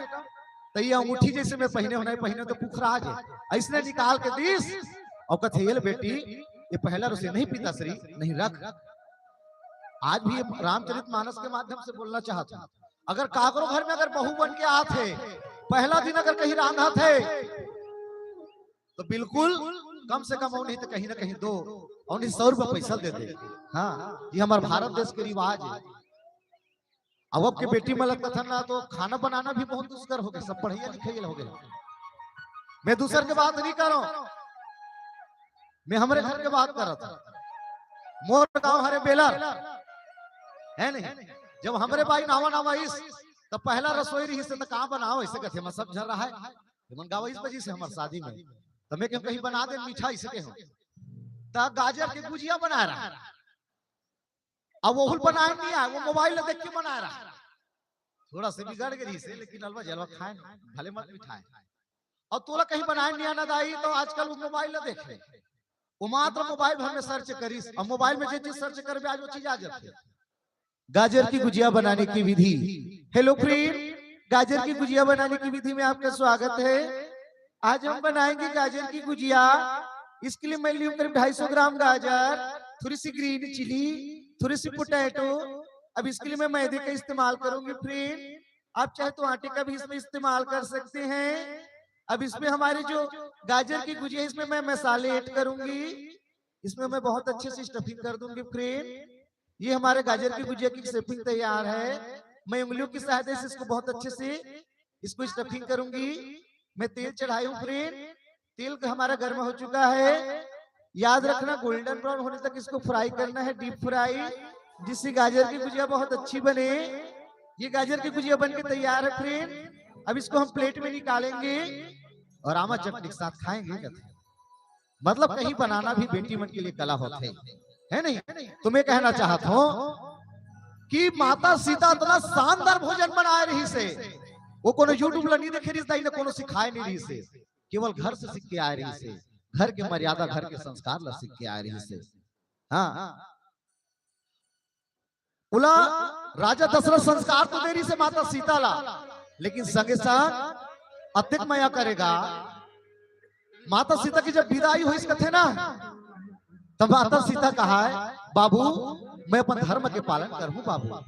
त ये अंगूठी जइसे मैं पहिने हों, नहीं पहिने हों त पुखरा जाय, अइसने निकाल के दिस अउ कथे, "ये ले बेटी, ये पहला रसोई।" "नहीं पिताश्री, नहीं, रख।" आज भी ये रामचरित मानस के माध्यम से बोलना चाहत हों, अगर काकरो घर में अगर बहू बन के आत हे, पहला दिन अगर कहीं रांधत हे, त बिल्कुल कम से कम अउ नहीं त कहीं ना कहीं दो, अउ नहीं सौ रुपया पैसा दे दे। हाँ, ये हमर भारत देश के रिवाज हे। अब, अब के बेटी मन ल कथन ना, तो खाना बनाना भी बहुत दुष्कर हो गे, सब पढ़इया लिखइया हो गे। मैं दूसर के बात नहीं करों, मैं हमरे घर के बात करत हों। मोर गांव हरे बेलर, है नहीं? जब हमरे बाई नावा नावा आइस, त पहला रसोई रहिस, त का बनाओ, अइसे कथे, मैं सब झन रहा हे। तुमन गावा इस बजे से हमर शादी में, त मैं कहेंव कहीं बना दे मीठा, अइसे कहेंव। त गाजर के गुजिया बनाय रहा। अब वहू ल बनाय नहीं आय, वो मोबाइल ला देख के बनाय रहा। थोड़ा से बिगड़ गे रहिस हे, लेकिन अलवा जलवा खाय, भले मत मिठाय। अउ तोला कहीं बनाय नहीं आना दाई, त आजकल वो मोबाइल ला देख ले। वो मात्र मोबाइल भर में सर्च करिस, अउ मोबाइल में जे चीज सर्च करबे, आज वो चीज आ जाथे। गाजर की गुजिया बनाने की विधि। हेलो फ्रेंड, गाजर की गुजिया बनाने की विधि में आपका स्वागत है। आज हम बनाएंगे गाजर की गुजिया। इसके लिए मैं ली हूँ करीब ढाई सौ ग्राम गाजर, थोड़ी सी ग्रीन चिली, थोड़ी सी पोटैटो। अब इसके लिए मैं मैदे का इस्तेमाल करूंगी फ्रेंड, आप चाहे तो आटे का भी इसमें इस्तेमाल कर सकते हैं। अब इसमें हमारे जो गाजर की गुजिया है, इसमें मैं मसाले ऐड करूंगी, इसमें मैं बहुत अच्छे से स्टफिंग कर दूंगी फ्रेंड। ये हमारे गाजर की गुजिया की स्टफिंग तैयार है। मैं उंगलियों की सहायता से इसको बहुत अच्छे से इसको स्टफिंग करूंगी। मैं तेल चढ़ाई हूँ फ्रेंड, तेल का हमारा गर्म हो चुका है। याद रखना, गोल्डन ब्राउन होने तक इसको फ्राई करना है, डीप फ्राई, जिससे गाजर की गुजिया बहुत अच्छी बने। ये गाजर की गुजिया बन के तैयार है फ्रेंड। अब इसको हम प्लेट में निकालेंगे और आमा चटनी के साथ खाएंगे। मतलब, कहीं बनाना भी बेटी मन के लिए कला होथे, है नहीं? तो मैं कहना चाहत हों, कि माता सीता अतना शानदार भोजन बनाए रहिस हे, वो कोनो YouTube ला नइ देखे रहिस दाई, न कोनो सिखाए नइ रहिस हे, केवल घर से सीख के आए रहिस हे, घर के मर्यादा, घर के संस्कार ला सीख के आए रहिस हे। हाँ, ओला राजा दशरथ संस्कार तो दे रहिस हे माता सीता ला, लेकिन संगे संग अतेक मया करे गा। माता सीता के जब बिदाई होइस कथे ना, तब माता सीता कहाय, "बाबू, मैं अपन धर्म के पालन करहूं बाबू।"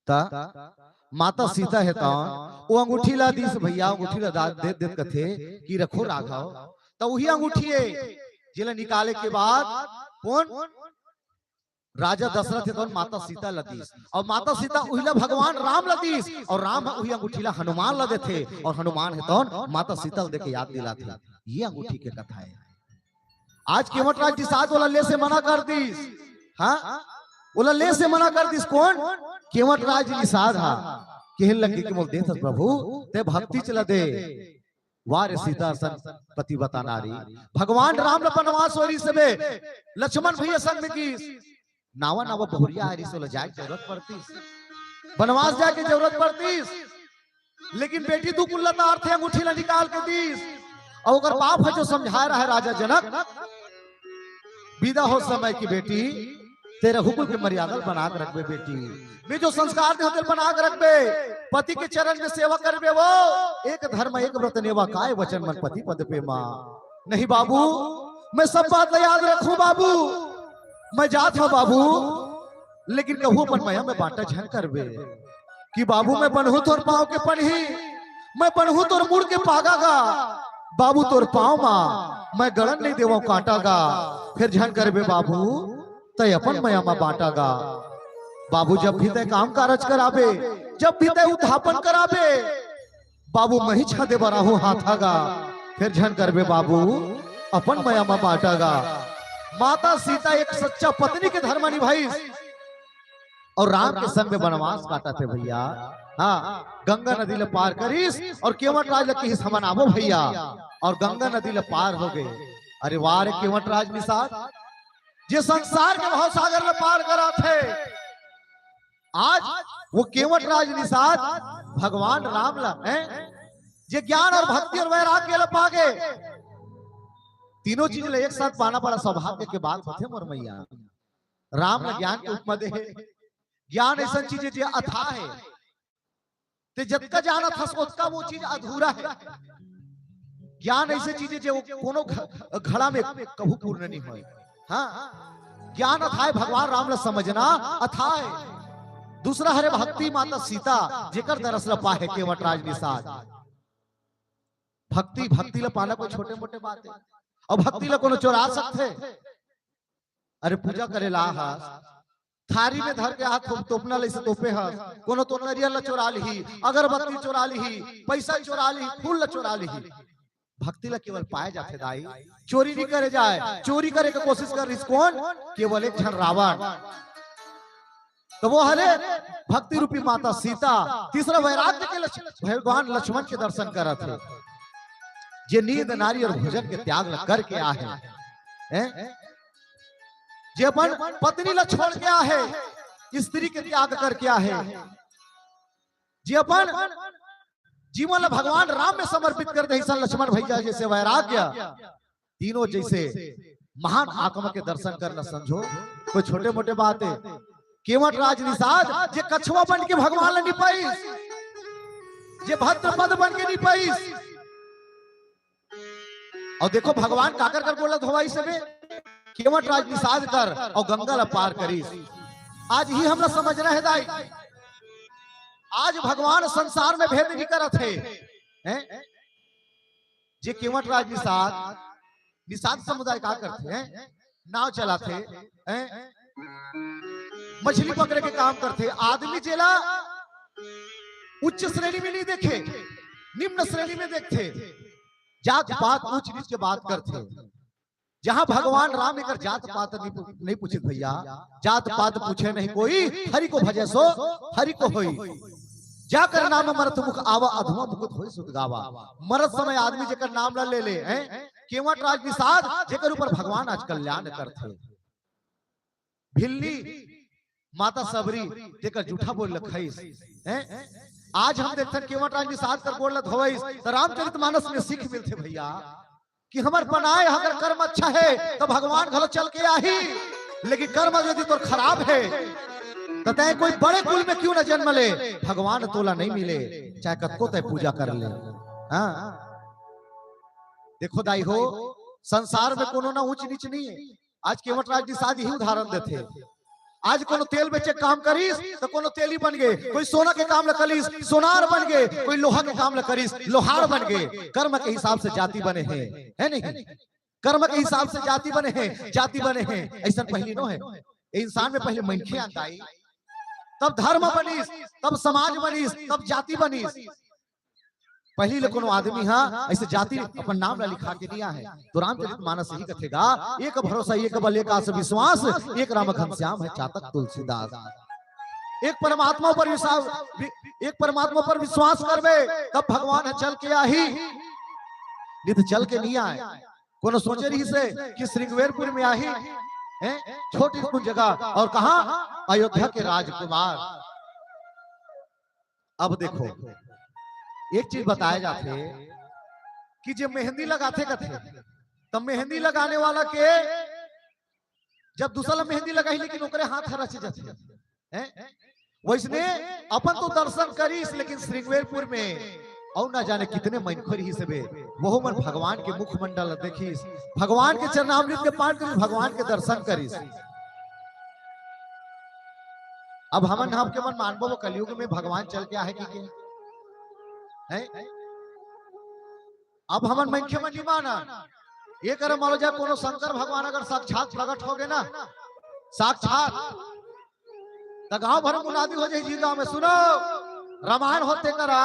त माता सीता हे तौन वो अंगूठी ला दीस भैया, अंगूठी ला दा-, दे देत कथे कि रखो राघव। त उही अंगूठी हे जेला निकाले के बाद कोन? राजा दशरथ हे तौन माता सीता ला दीस, अउ माता सीता उही ला भगवान राम ला दीस, अउ राम ह उही अंगूठी ला हनुमान ला देथे, अउ हनुमान हे तौन माता सीता ला देके याद दिलाथे। ये अंगूठी के कथा हे। आज केवट राज निषाद ओला ले से मना कर दीस। हाँ, ओला ले से मना कर दीस। कोन? केवट राज निषाद हा। केहे लगे कि मोला देथस प्रभु, तैं भक्ति च ला दे। वाह रे सीता सन पतिव्रता नारी, भगवान राम ला बनवास होय रहिस हे बे, लक्ष्मण भैया संग में गीस, नावा नावा बहुरिया आय रहिस, ओला जाय के जरूरत पड़तिस, बनवास जाय के जरूरत पड़तिस, लेकिन बेटी दू कुल्ला तारथे अंगूठी ला निकाल के दीस। अउ ओकर बाप ह जो समझाय रहय राजा जनक, बिदा हो समय की बेटी, तैं रघुकुल के मर्यादा ल बना के रखबे बेटी, मैं जो संस्कार दे हों तेला बना के रखबे, पति के चरण में सेवा करबे वो, एक धर्म एक व्रत नेवा, काय वचन मन पति पद पे माँ। नहीं बाबू, मैं सब बात ला याद रखहूं बाबू, मैं जात हौं बाबू, लेकिन कहूं अपन मया में बांटा झन करबे। कि बाबू मैं बनहूं तोर पांव के पनही, मैं बनहूं तोर मुड़ के पागा गा। बाबू तोर पांव मा मैं गड़न नइ देवंव कांटा गा। फेर झन करबे बाबू, तैं अपन मया मा बांटा गा। बाबू जब भी तैं काम कारज कराबे, जब भी तैं उद्धापन कराबे, बाबू मही छादे बर आहूं हाथा गा। फेर झन करबे बाबू, अपन मया मा बांटा गा। माता सीता एक सच्चा पत्नी के धर्म निभाइस। अउ राम के संग में बनवास काटत हे भैया। हाँ, गंगा नदी ला पार करिस अउ केवट राज ला किहिस हमन आबो भैया, अउ गंगा नदी ला पार हो गे। अरे वाह रे केवट राज निषाद, जे संसार के भवसागर ला पार करत हे, आज वो केवट राज निषाद भगवान राम ला, हैं, जे ज्ञान अउ भक्ति अउ वैराग्य ला पागे, तीनों चीज ला एक साथ पाना बड़ा सौभाग्य के बात होथे मोर मैया। राम ला ज्ञान के उपमा दे हे। ज्ञान अइसन चीज हे जे अथाह हे, तैं जतका जानत हस ओतका वो चीज अधूरा हे। ज्ञान अइसे चीज हे जे वो कोनो घ-, घड़ा में कभू पूर्ण नइ होय। हाँ, ज्ञान अथाह हे, भगवान राम ला समझना अथाह हे। दूसरा हरे भक्ति माता सीता, जेकर दरस ला पाहे केवट राज निषाद। भक्ति, भक्ति ला पाना कोई छोटे मोटे बात हे? अउ भक्ति ला कोनो चोरा सकथे? अरे पूजा करे ला आहस, थारी में धर के हाथ तोपना ला अइसे तोपे हस, कोनो तो नरियर ला चोरा लिही, अगरबत्ती चोरा लिही, पैसा चोरा लिही, फूल ला चोरा लिही। भक्ति ला केवल पाए जाथे दाई, चोरी नइ करे जाय। चोरी करे के कोशिश करिस कोन? केवल एक झन रावण। त वो हरे भक्ति रूपी माता सीता, तीसरा वैराग्य के लक्ष-, भगवान लक्ष्मण के दर्शन करत हे, जे नींद नारी अउ भोजन के त्याग ल करके आहे, हैं? जे अपन पत्नी ल छोड़ के आहे, स्त्री के त्याग करके आहे, जे अपन जीवन ल भगवान राम में समर्पित कर दे, अइसन लक्ष्मण भैया जइसे वैराग्य, तीनों जइसे महान आत्मा के दर्शन करना समझो, कोई छोटे मोटे बात हे? केवट राज निषाद जे कछुआ बन के भगवान ला निपाइस, जे भद्र पद बन के निपाइस। अउ देखो भगवान काकर कर गोड़ ला धोवाइस हे बे, केवट राज निषाद कर अउ गंगा ला पार करिस। आज इही हमला समझना हे दाई, आज भगवान संसार में भेद नइ करत हे, हैं? जे केवट राज निषाद, निषाद समुदाय का करथे, हैं? नाव चलाथे, हैं? मछली पकड़े के काम करथे। आदमी जेला उच्च श्रेणी में नइ देखे, निम्न श्रेणी में देखथे, जात पात ऊंच नीच के बात करथे। जहां भगवान राम एकर जात पात नहीं पू-, नहीं पूछिस भैया, जात पात पूछे नहीं कोई, हरि को भजे सो हरि को होई। जाकर नाम मरत मुख आवा, अधमा मुकुत होई सुत गावा। मरत समय आदमी जेकर नाम ला ले ले, हैं? केवट राज निषाद, जेकर ऊपर भगवान आज कल्याण करथे। भिल्ली माता सबरी, तेकर जूठा बोल ल खइस, हैं? आज हम देखथन केवट राज निषाद कर गोड़ ल धोवइस, त रामचरित मानस में सीख मिलथे भैया, कि हमर बनाए अगर कर्म अच्छा हे, त भगवान घलो चल के आही, लेकिन कर्म यदि तोर खराब हे, त तैं कोई बड़े कुल में क्यों न जन्म ले, भगवान तोला नहीं मिले, चाहे कतको तैं पूजा कर ले। हाँ, देखो दाई हो, संसार में कोनो ना ऊंच नीच नहीं है। आज केवट राज निषाद यही उदाहरण देथे। आज कोनो तेल बेचे काम करिस, त कोनो तेली बन गे, कोई सोना के काम ल करिस, सोनार बन गे, कोई लोहा के काम ल करिस, लोहार बन गे। कर्म के हिसाब से जाति बने हे, है नहीं? कर्म के हिसाब से जाति बने हे, जाति बने हे। अइसन पहिली नो हे। ए इंसान में पहले मनखे आंदा आई, तब धर्म बनिस, तब समाज बनिस, तब जाति बनिस। पहिली ले कोनो आदमी हा अइसे जाति अपन नाम ला लिखा के नइ आहे। त रामचरित मानस यही कथे गा, एक भरोसा, एक बल, एक आस विश्वास, एक राम घनश्याम है चातक तुलसीदास। एक परमात्मा पर विश्वास, एक परमात्मा पर विश्वास करबे, तब भगवान ह चल के आही, नइ त चल के नइ आय। कोनो सोचे रहिसे कि श्रृंगवेरपुर में आही, हैं, छोटी कुन जगह, अउ कहाँ, अयोध्या के राजकुमार। अब देखो, एक चीज बताए जाथे कि जे मेहंदी लगाथे कथे, त मेहंदी लगाने वाला के जब दूसरा ला मेहंदी लगाही, लेकिन ओकरे हाथ ह रच जाथे, हैं? वइसने अपन तो दर्शन करिस, लेकिन श्रृंगवेरपुर में अउ ना जाने कितने मनखे रहिस हवे, वहू मन भगवान के मुखमंडल ला देखिस, भगवान के चरणामृत के पान करिस, भगवान के दर्शन करिस। अब हमन ह के मन मानबो, वो कलयुग में भगवान चल के आहे कि के? हैं? अब हमन मनखे मन नइ मानन। ए करा मान लो जा कोनो शंकर भगवान अगर साक्षात प्रकट होगे ना, साक्षात, त गांव भर मुनादी हो जाही जी गांव में, "सुनो, रामायण होथे करा,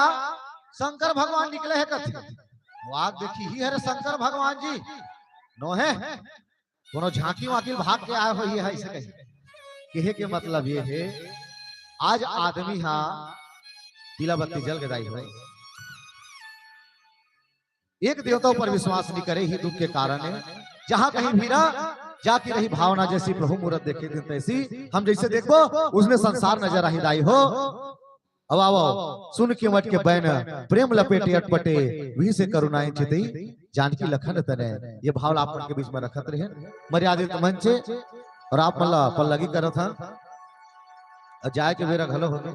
शंकर भगवान निकले हे," कथे। वाह, देखी ही हरे शंकर भगवान जी, नो हे। कोनो झांकी वांकी भाग के आए होही, अइसे कही। कहे के मतलब ये हे, आज आदमी हा पीला बत्ती जल गे दाई हो, एक देवता ऊपर विश्वास नइ करे, ही दुख के कारण हे। जहां कहीं भी ना जाके रही भावना, जैसी प्रभु मूरत देखे दिन तैसी। हम जैसे देखबो, उसने संसार नजर आही दाई हो। अब आवो, सुन केवट के बैन, प्रेम लपेटे अटपटे, विहिसे करुणाए चितई, जानकी लखन तनय। ये भाव ला आप मन के बीच में रखत रहेन, मर्यादित मंच हे अउ आप मन ला पल्लगी करत हन। अउ जाए के बेरा घलो होगे।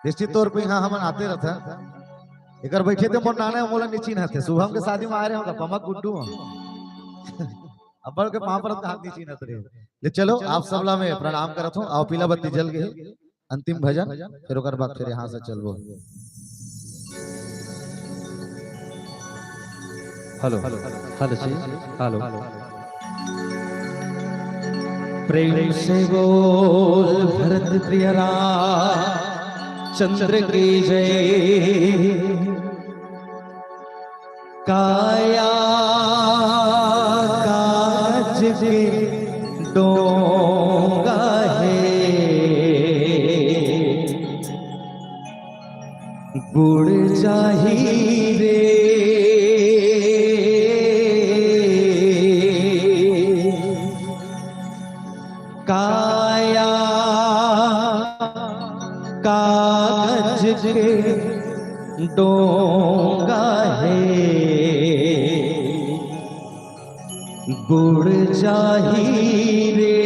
निश्चित तौर पे इहाँ हमन आते रथन। एकर बइठे ते मोर नाना हे, मोला नइ चिन्हत हे। शुभम के शादी में आए रहे हों, पमक गुड्डू हों। अब्बड़ के पाँव परत, हाथ नइ चिन्हत रहे। ले चलो, आप सबला मैं प्रणाम करत हों। आओ, पीला बत्ती जल गे हे। अंतिम भजन, फिर ओकर बाद फिर यहाँ से चलबो। हेलो, हेलो जी, हेलो। प्रेम से बोल भरत प्रिय राम चंद्र की जय। काया कागज के डोंगा हे, बुड़ जाही रे। काया कागज के डोंगा हे, बुड़ जाही रे।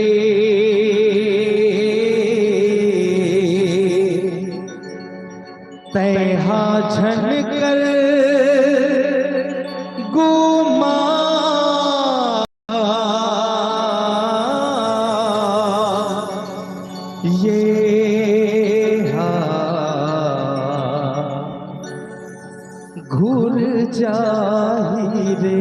तैहा झन कर गुमा ये हा घुर जाही रे।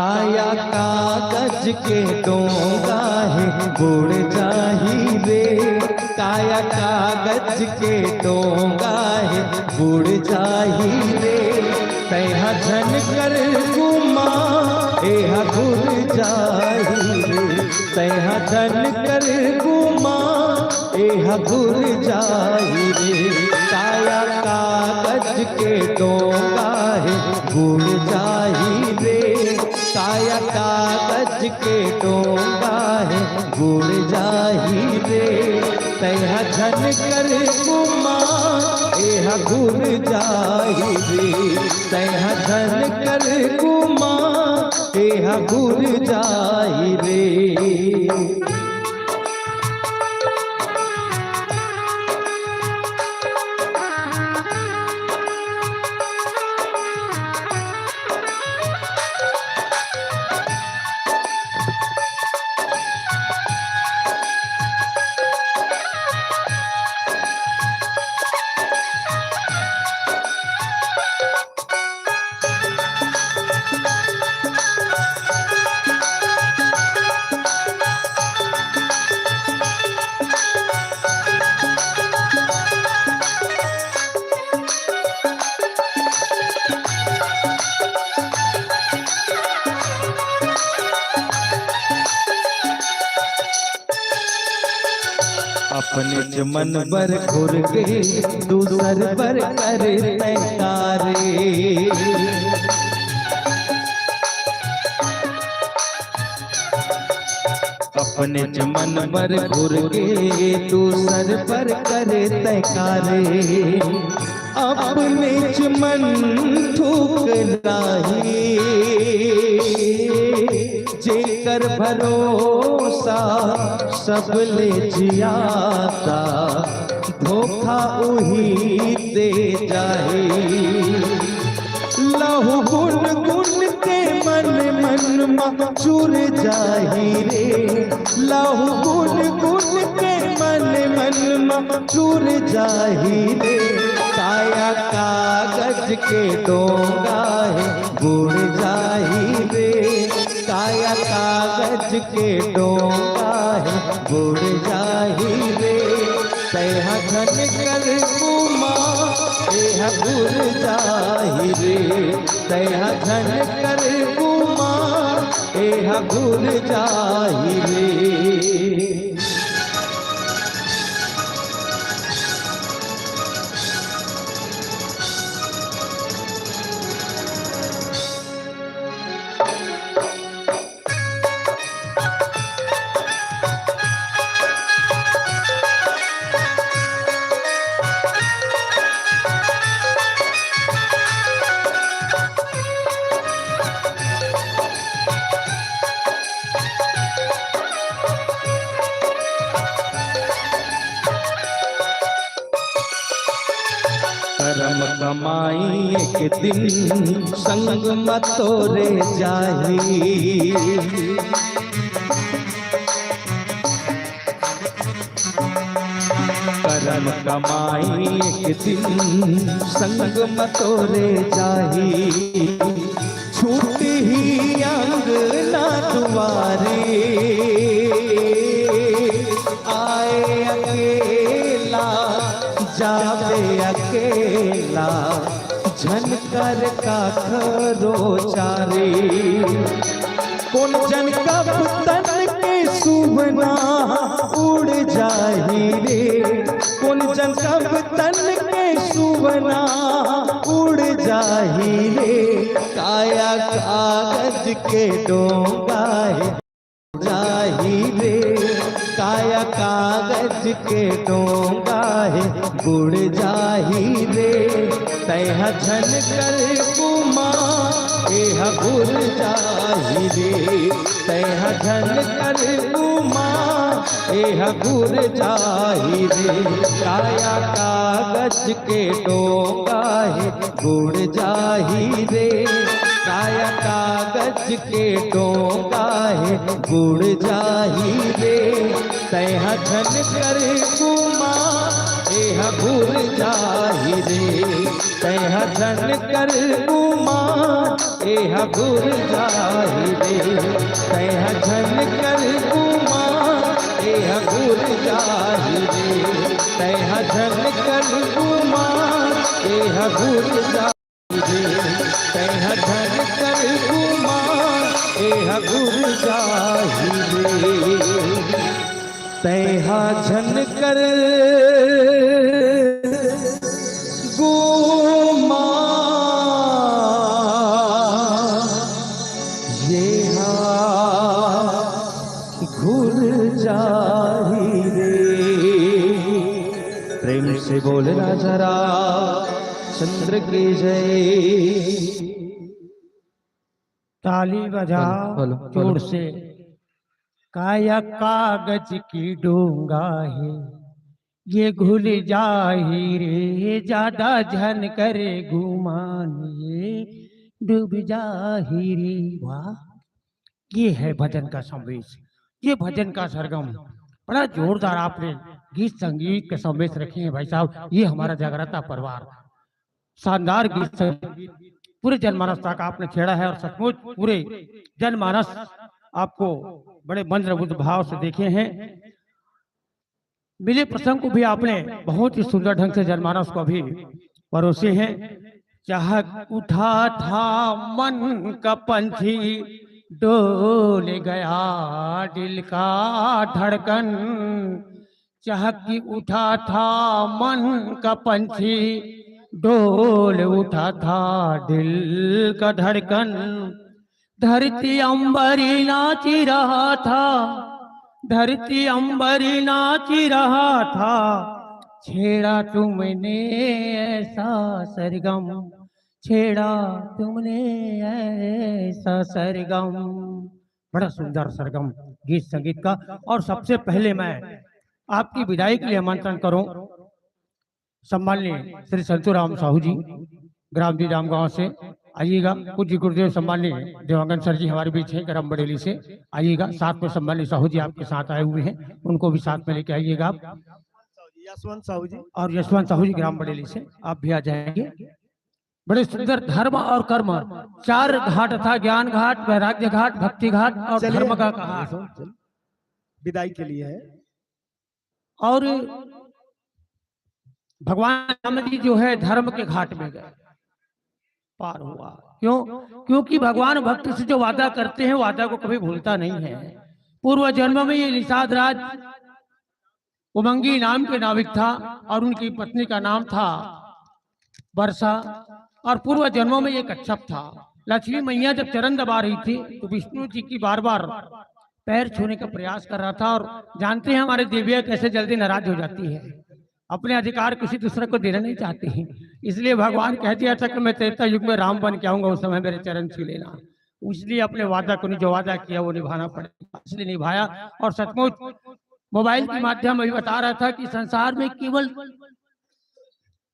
काया कागज के डोंगा हे, बुड़ जाही रे। काया कागज के डोंगा हे, बुड़ जाही रे। तैहा झन कर गुमा, एहा बुड़ जाही रे। तैहा झन कर गुमा, एहा बुड़ जाही रे। काया कागज के डोंगा हे, बुड़ जाही रे। काया कागज के डोंगा हे, बुड़ जाही रे। तैहा झन कर गुमा, एहा बुड़ जाही रे। तैहा झन कर गुमा, एहा बुड़ जाही रे। अपनेच मन बर घुर गे, दूसर बर करे तैं का रे। अपनेच मन बर घुर गे, दूसर बर करे तैं का रे। अपनेच मन ठुकराही, जेकर भरोसा सबले जियादा, धोखा उही दे जाही। लहू गुन गुन के मन मन मा चुर जाही रे। लहू गुन गुन के मन मन मा चुर जाही रे। काया कागज के डोंगा हे, बुड़ जाही रे। काया कागज के डोंगा हे, बुड़ जाही रे। तैहा झन कर गुमा, एहा बुड़ जाही रे। तैहा झन कर गुमा, एहा बुड़ जाही रे। करम कमाई एक दिन संग म तोरे जाही। करम कमाई एक दिन संग म तोरे जाही। छूटही अंगना दुआरी, आए अकेला, जाबे अकेला, झन कर काखरो चारी। कोन जन कब तन के सुवना उड़ जाही रे। कोन जन कब तन के सुवना उड़ जाही रे। काया कागज के डोंगा हे, जाही रे। काया कागज के डोंगा हे, बुड़ जाही रे। तैहा झन कर गुमा, एहा बुड़ जाही रे। तैहा झन कर गुमा, एहा बुड़ जाही रे। काया कागज के डोंगा हे, बुड़ जाही रे। काया कागज के डोंगा हे, बुड़ जाही रे। तैहा झन कर गुमा, एहा बुड़ जाही रे। तैहा झन कर गुमा, एह घुर जाही रे, तैं ह झन कर गुमान। एह घुर जाही रे, तैं ह झन कर गुमान। एह घुर जाही रे, तैं ह झन कर गुमान। एह घुर जाही रे, तैं ह झन कर गुमान। एह घुर जाही रे। प्रेम से बोल राजा रामचंद्र की जय। ताली बजाओ जोर से। काया कागज की डोंगा है, ये घुल जाही रे, ज्यादा झन करे गुमान, ये डूब जाही रे। वाह, ये है भजन का संदेश, ये भजन का सरगम। बड़ा जोरदार आपने गीत संगीत के संदेश रखे हैं भाई साहब। ये हमारा जागरता परिवार, शानदार गीत संगीत पूरे जनमानस तक आपने छेड़ा है और सचमुच पूरे जनमानस आपको बड़े मंत्रमुग्ध भाव से देखे हैं। मिले प्रसंग को भी आपने बहुत ही सुंदर ढंग से जनमानस को भी परोसे हैं। चहक उठा था मन का पंछी, डोल गया दिल का धड़कन। चहक उठा था मन का पंछी, डोल उठा था दिल का धड़कन। धरती अंबरी नाच रहा था, धरती अंबरी नाच रहा था, छेड़ा तुमने ऐसा सरगम, छेड़ा तुमने ऐसा सरगम। बड़ा सुंदर सरगम गीत संगीत का। और सबसे पहले मैं आपकी विदाई के लिए आमंत्रण करूं सम्माननीय श्री संतूराम साहू जी, ग्राम दीदाम गांव से आइएगा। पूज्य गुरुदेव सम्माननीय देवांगन सर जी हमारे बीच हैं, ग्राम बड़ेली से आइएगा। साथ में सम्माननीय साहू जी आपके साथ आए हुए हैं, उनको भी साथ में लेके आइएगा आप। यशवंत साहू जी। और यशवंत साहू जी ग्राम बड़ेली से, आप भी आ जाएंगे। बड़े सुंदर धर्म और कर्म, चार घाट था, ज्ञान घाट, वैराग्य घाट, भक्ति घाट और चलिए, धर्म का कहा। विदाई के लिए है। और भगवान राम जी जो है धर्म के घाट में गए, पार हुआ। क्यों? क्योंकि भगवान भक्त से जो वादा करते हैं, वादा को कभी भूलता नहीं है। पूर्व जन्म में ये निषाद राज उमंगी नाम के नाविक था और उनकी पत्नी का नाम था वर्षा, और पूर्व जन्मों में ये कच्छप था। लक्ष्मी मैया जब चरण दबा रही थी तो विष्णु जी की बार बार पैर छूने का प्रयास कर रहा था, और जानते हैं हमारे देवियां कैसे जल्दी नाराज हो जाती है, अपने अधिकार किसी दूसरे को देना नहीं चाहती। इसलिए भगवान कह दिया था कि मैं त्रेता युग में राम बन के आऊंगा, उस समय मेरे चरण छू लेना। इसलिए अपने वादा को नहीं, जो वादा किया वो निभाना पड़ेगा, इसलिए निभाया। और सचमुच मोबाइल के माध्यम अभी बता रहा था कि संसार में केवल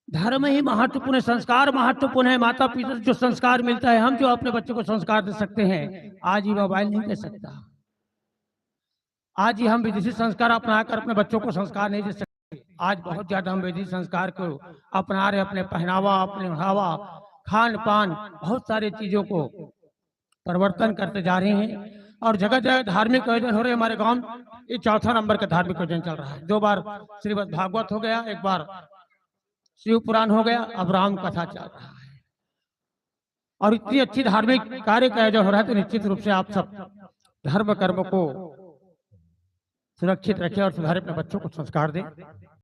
धर्म ही महत्वपूर्ण है, संस्कार महत्वपूर्ण है। माता पिता से जो संस्कार मिलता है, हम जो अपने बच्चों को संस्कार दे सकते हैं, आज ये मोबाइल नहीं दे सकता। आज ही हम विदेशी संस्कार अपना कर अपने बच्चों को संस्कार नहीं दे सकते। आज बहुत ज्यादा हम विदेशी संस्कार को अपना रहे, अपने पहनावा, अपने ओढ़ावा, खान पान, बहुत सारी चीजों को परिवर्तन करते जा रहे हैं। और जगह जगह धार्मिक आयोजन हो रहे हैं। हमारे गांव ये चौथा नंबर का धार्मिक आयोजन चल रहा है। दो बार श्रीमद् भागवत हो गया, एक बार शिव पुराण हो गया, अब राम कथा चल रहा है। और इतनी अच्छी धार्मिक कार्य का आयोजन हो रहा है, तो निश्चित रूप से आप सब धर्म कर्म को सुरक्षित रखें और सुधारें, अपने बच्चों को संस्कार दें।